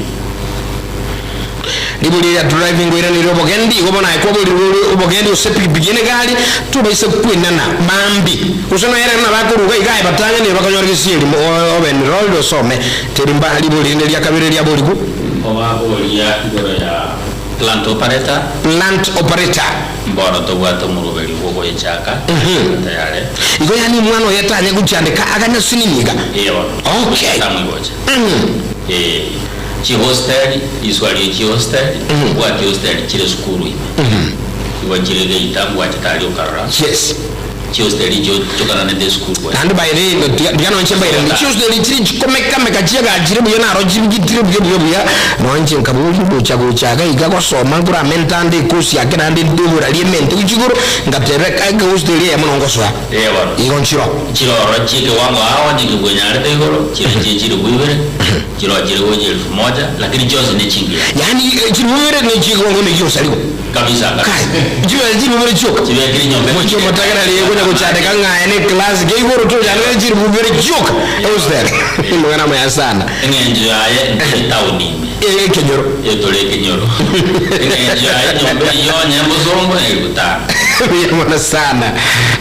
Ribori ria driving oiraneire obogendi, igo bono aye kwaborirwe ore obogendi gose epikipiki ene egari, tobaisa kwenana mambi. Gose nonya rero nabakoruga iga aye batang'anire bakonyora gesieri obe enrolled osome. Teri mba ribori rinde ria kabere riaborigwe. Nkobaboria igoro ya plant operator. Plant operator. Mbono tobwate omoroberi bw'ogoyechaka tayare. Igo yaani omwana oye tanya gochandeka aganye asinini iga? Ee bono. Okay. Tamwigocha. Ee. Chihosteli, riswa rie chihosteli, mbwati hosteli chire sukuru ime. Igo chire geita mbwachete aria okarora. Yes. Chihosteli echio chokananete esukuru gose. Naende by the way, tiga tiga nonche mbaire ndi chihosteli chire chikomeka-meka chiagachire buya naro chigitire buya buya buya, nonche nkaboria gocha gocha iga iga gosoma nkoramente ande ekosi ake naende ntoborarie emente gochia igoro, ngateba eka ekehosteli eyemo nongosoa. Ee bono. Igo nchiro. Chiroro chi'ekewango ao onye kebwenyarete igoro, chire chie chilifu ibere, chiroro chire gocha elfu moja, lakini chionsi nechingiya. Yaani chilifu ibere ne chi'ekewango ne chi'osarigo. Kabisa kabisa. Kai, chibe chilifu ibere chioka. Chibekire nyomba Mochie omotagera riria konya gochandeka ng'a aye ne class ke igoro tochandeka chilifu ibere chioka. Hostel. Amang'ana amaya sana. Eng'encho yaye ntore town ime. Ekenyoro. Etore ekenyoro. Eng'encho yaye enyomba eyio onye embosongo na elfu tano. Buya mono sana.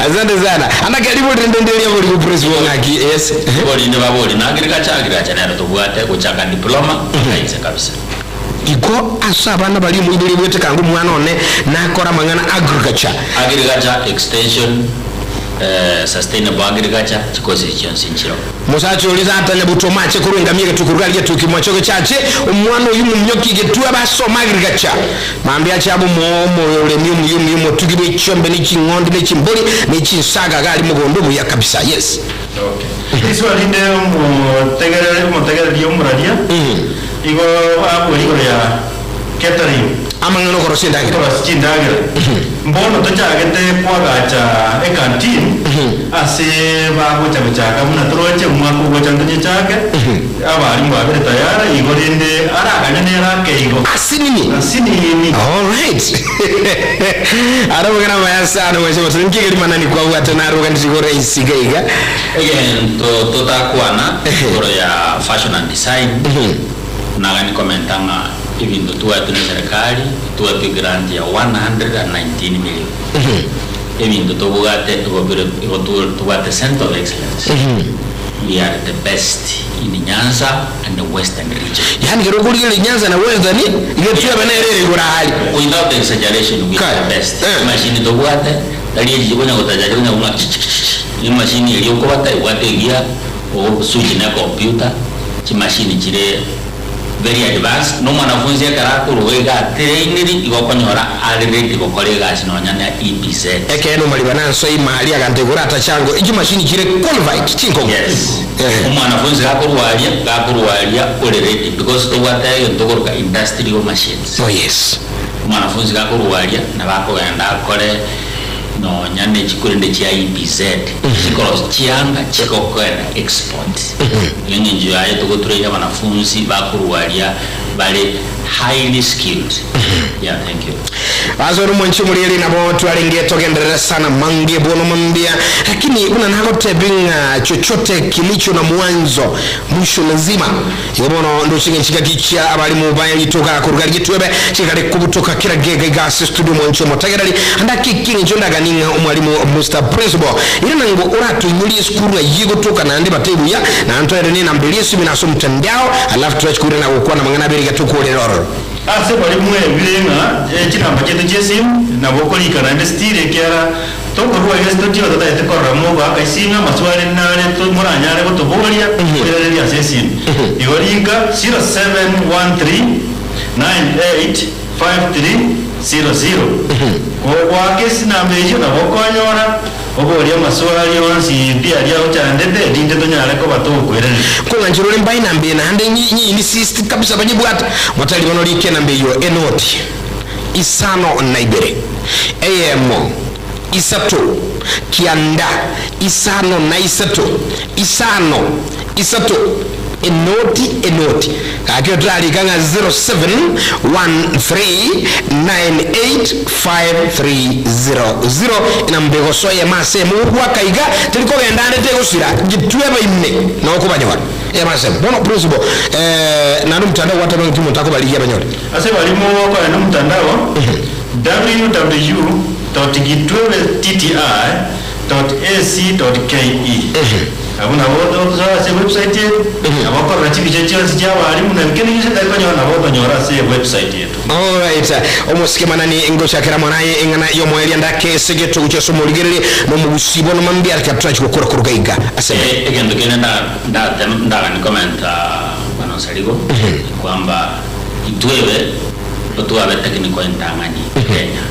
Asante sana. Anda karibu rinde nderia bori ku principal ng'aki. Yes. Borinde babori na agriculture, agriculture nero tobwate gochaka diploma mpaka inse kabisa. Igo ase abana baria omoibori obwete kanga omwana one nakore amang'ana agriculture. Agriculture extension, sustainable agriculture, chikosi echi chionsi nchiroo. Mosacha oria tatanya butoma ache korwa engamia egetuko korwa aria getuki mwachoge chache, omwana oyio momioki getwe abe asome agriculture. Mambia ache abe omoremi omuya omuya omotugi bwe chiombe ne ching'ondi ne chimbori ne chinsaga iga aria mogondo buya kabisa. Yes. Riswali rinde omotegereri omotegereri omoraria igo abwo igoro ya catering. Amang'ana okorosia endagera. Okorosia chindagera. Mbono tochagete koagacha ecanteen ase bagocha gochaka buna toroche omwaka ogocha ntochechake, abalimu babere tayari igo rende araganye nere ake igo. Asinini. Asinini. Alright. Aro amang'ana amaya sana mwanche gose nki ekeri manani kwabwate naroganeti igoro ase iga iga. Egento totakwana igoro ya fashion and design, nagani komenta ng'a ebinto twaetwe ne serikali, twaetwe egrant ya 119 million. Ebinto tobwate igo bire igo tobwate center of excellence. We are the best in Nyanza and the Western region. Yaani kero okorigereria Nyanza na Western, iga twebe nere ere igoro aria. Without exaggeration, we are the best. Emashini tobwate, tari echi chikonya gotacha chikonya kong'a chichichichi. Emashini eria okobata ebwate egear, ogo switch na ecomputer, chimashini chire very advanced, na omwanafunzi ekero akoruga iga atrainiri, igo okonyora are ready gokora egasi nonya na EPZ. Ekeene omariba nanso ime aria aganto igoro atachango, chimashini chire qualified chinkongu. Yes. Omwanafunzi gakorwa aria, gakorwa aria ore ready because tobwate egento okoroka industrial machines. Oh yes. Omwanafunzi gakorwa aria nabo akogenda akore nonya ne chikurende chia EPZ, chikorosia chianga chigokenda export. Eng'encho yaye togotrain abanafunzi bakorwa aria bare highly skilled. Yeah, thank you. Ase ore omwanchi omorieri nabo twarenge togenderere sana mange bono mambia, lakini buna nagotebia ng'a chochote kilicho na mwanzo mwisho lazima. Igo bono ndoche ng'a chingaki chia abalimu baye rituka koruga rigetwebe chikare kobutoka kera gega iga ase studio mwanchi omotegereri ande ake ekeng'encho ndagani ng'a omwalimu Mister Principal ere nango oratoinyorie esukuru ng'a eyio egotoka naende batebie buya naende toende ne enamba eria esime nase omotandao alafu torachi koirana gokwana amang'ana abere iga tokorere ororo. Ase baria mwebire ng'a chinamba chiaito chi'esimu nabo okorika naende still ekiagera tokorua iga studio totagete korora mogoaka esimu amaswali nare moranyare gotoboria koiraneria ase esimu. Igo rika 0713985300 kogoaka esinamba eyio nabo okonyora oborie amaswali onsi pi aria ochandete erinde tonyare koba tokoiraneria. Kong'anchera ore mbae namba eye naende nyiinsist kabisa banyebwate. Motari bono rika enamba eyio enoti isano na ibere, eyemo, isato, kianda, isano na isato, isano, isato. Enoti enoti. Gaki otararika ng'a 0713985300 enamba egosoa eyemo ase eyemo gogoaka iga teri kogenda ande tegosira gitweba ime nao okobanyora eyemo ase eyemo. Bono principal eh, naende omotandao gwateba ng'aki omonto akobarigia abanyore? Ase barimo okorenda omotandao, www.gitwebtti.ac.ke. Abwo nabo otosoe ase ewebsite yetu, nabo okorora chibicha chionsi chia abalimu na kende gionsi otari konyora nabo okonyora ase ewebsite yetu. Alright, omosike manani ngochakera mono aye eng'ana y'omoerio ndake ase egetogo chia ase omorigereria na omogusii bono mambia reka torachi gokora koruga iga ase Eh, egento kende nda- ndatem- ndagani komenta bwana Onsarigo, kwamba itwebe otwabe technical entang'ani Kenya.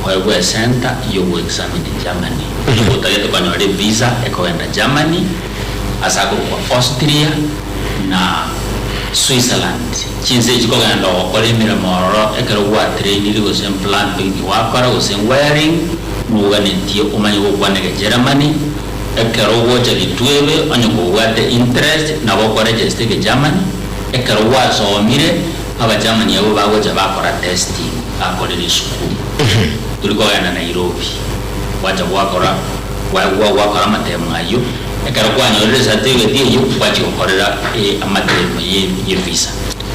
Oegwe esenta y'ogoexamine Germany. Nigo otagete konyora evisa ekogenda Germany, ase akorokwa Austria na Switzerland. Chinse echi kogenda gokora emeremo ororo ekero gwatrainiri gose plumbing gwakora gose wiring, noganetie omanye gokwana egegermany, ekero ogocha gitwebe onye kobwate interest nabo okoregister egegermany, ekero gwasomire Abagermany abwo bagocha bakora testing bakorire esukuru tori kogenda Nairobi gwacha gwakora gwa gwakora amatemo ayio ekero kwanyorire ecertificate eyio gwachia gokorera amatemo ye ye visa.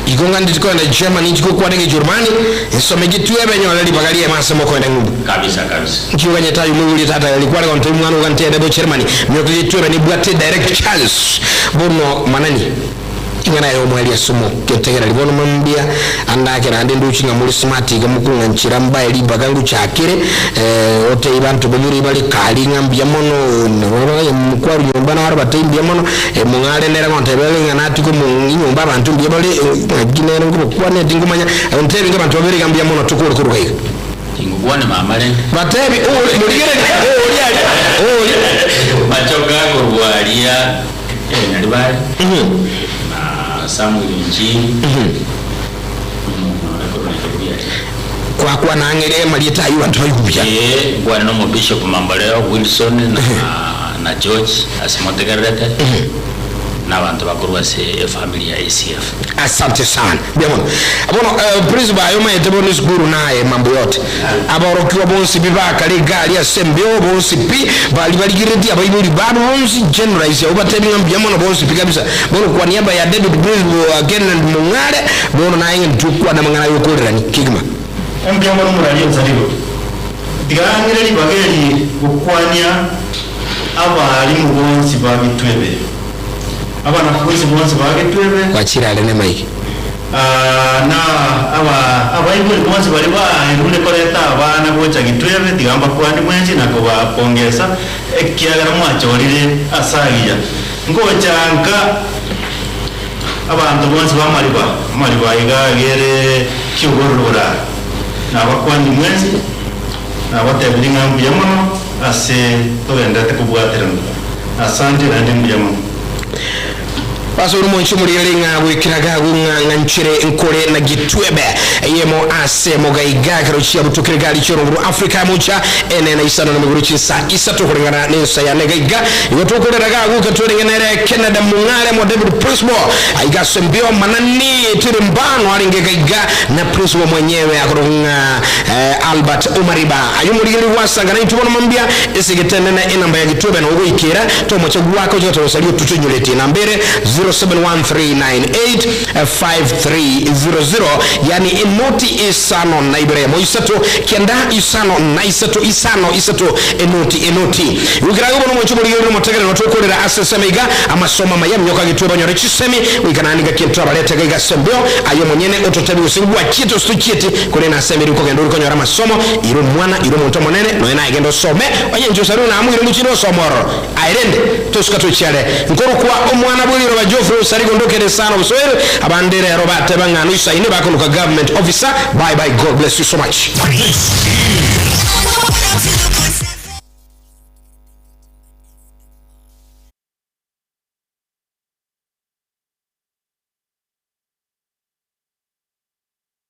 Igo ng'a ndiri kogenda Germany inchi gokwana egejerumani nsome gitwebe nyore ribaga riemo ase mokoenda ng'umbu. Kabisa kabisa. Nki oganyete aye omoiborie tata rikware gontebia omwana ogo ntende bo Germany mioka gitwebe nibwate direct chance bono manani. Ing'ana yaye omweri ase omogetegereri. Bono mambia andakera ande ndoche ng'a more smart iga mokong'anchera mbae ribaga ngochakere eh, otebie banto banyure bare kari ng'a mbuya mono nabo mokwaru nyomba naro batebie mbuya mono eh, mong'are nere gontebia ore ng'a natige omo enyomba abanto mbuya bare ng'aki nere nkobakwaneti tingomanya ontebi ng'a abanto babere iga mbuya mono tokore korwa iga. Tingokwana mama rende. Batebi ore morigereria ori aria ori. Machoka korwa aria. Nyaribari na Samuel Onchiri nomonto ore korwa Nairobi aria. Kwakwana ang'e amarieta ayio abanto baigwe buya. Ee, nkwane na omobishop Mamboleo Wilson na na George ase motegererete, na abanto bakorwa ase efamiri ya ACF. Asante sana. Mbuya mono. Bono eh, principal aye omanyete bono esukuru naye mambo yote. Aborokigwa bonsi pi bakare egari ase embeo bonsi pi baria barigeretie abaibori babo bonsi generalize abwo batebi ng'a mbuya mono bonsi pi kabisa. Bono kwa niaba ya David Principal Kennedy Mong'are bono naye ng'a intwe okwane amang'ana aya okorerani kegima. Mbuya mono morarie nsarigo. Tiga ng'ire ribaga eri gokwania abalimu bonsi ba Gitwebe. Abanafunsi bonsi ba Gitwebe. Gwachire are nemaige. Na abaibori bonsi baria baerure koreta abana gocha Gitwebe, tiga mbakwanie mwensi na kobapongesa, ekiagera mwachorire ase agiya. Ngocha nka abanto bonsi b'amariba, amariba aiga agere ki'ogororora, nabakwanie mwensi, nabatebirie ng'a mbuya mono ase togendererete kobwaterana. Asante naende mbuya mono. Ase ore omonche omorigereria ng'a goikera gago ng'a ng'anchere nkore na gitwebe eyemo ase mogaiga ekero chiabutokire gari chi'orongo rwa Africa ya mocha ene na isano na migoro chinsa isato koreng'ana nensa yane gaiga igo tokorera gago katwerenge nere Kennedy Mung'are mo David Principal aiga ase mbio manani tiri mbano arenge gaiga na Principal mwenyewe akorokwa ng'a Albert Omariba aye omorigereria gwasanga naintwe bono mambia ase egetenene enamba ya gitwebe na ogoikera tomocha gwaka oche gotorosaria otutonyoreti enamba ere 0713985300 yani enoti isano na ibere emo isato kenda isano na isato isano isato enoti enoti goikera igo bono omonche omorigereria omotegerero tokorera ase ensemo iga amasomo amaya minyoka gitwebe onyore chisemi goika naende ngaki ntwabarete iga iga ase embeo aye omonyene ototebi gose ngwachiete gose tochieti Korende ase emeremo kogenda ore konyora amasomo, ira omwana, ira omonto omonene, nonya naye genda osome, onye inche osarire namoire ngochire gosoma ororo. Aye rende, tosuka tochia are. Nkorokwa omwana bwe riroba Geoffrey Osari gondokere sana obosoeri, abande rero bateba ng'a noisaine bakonuka government officer, bye bye God bless you so much. This is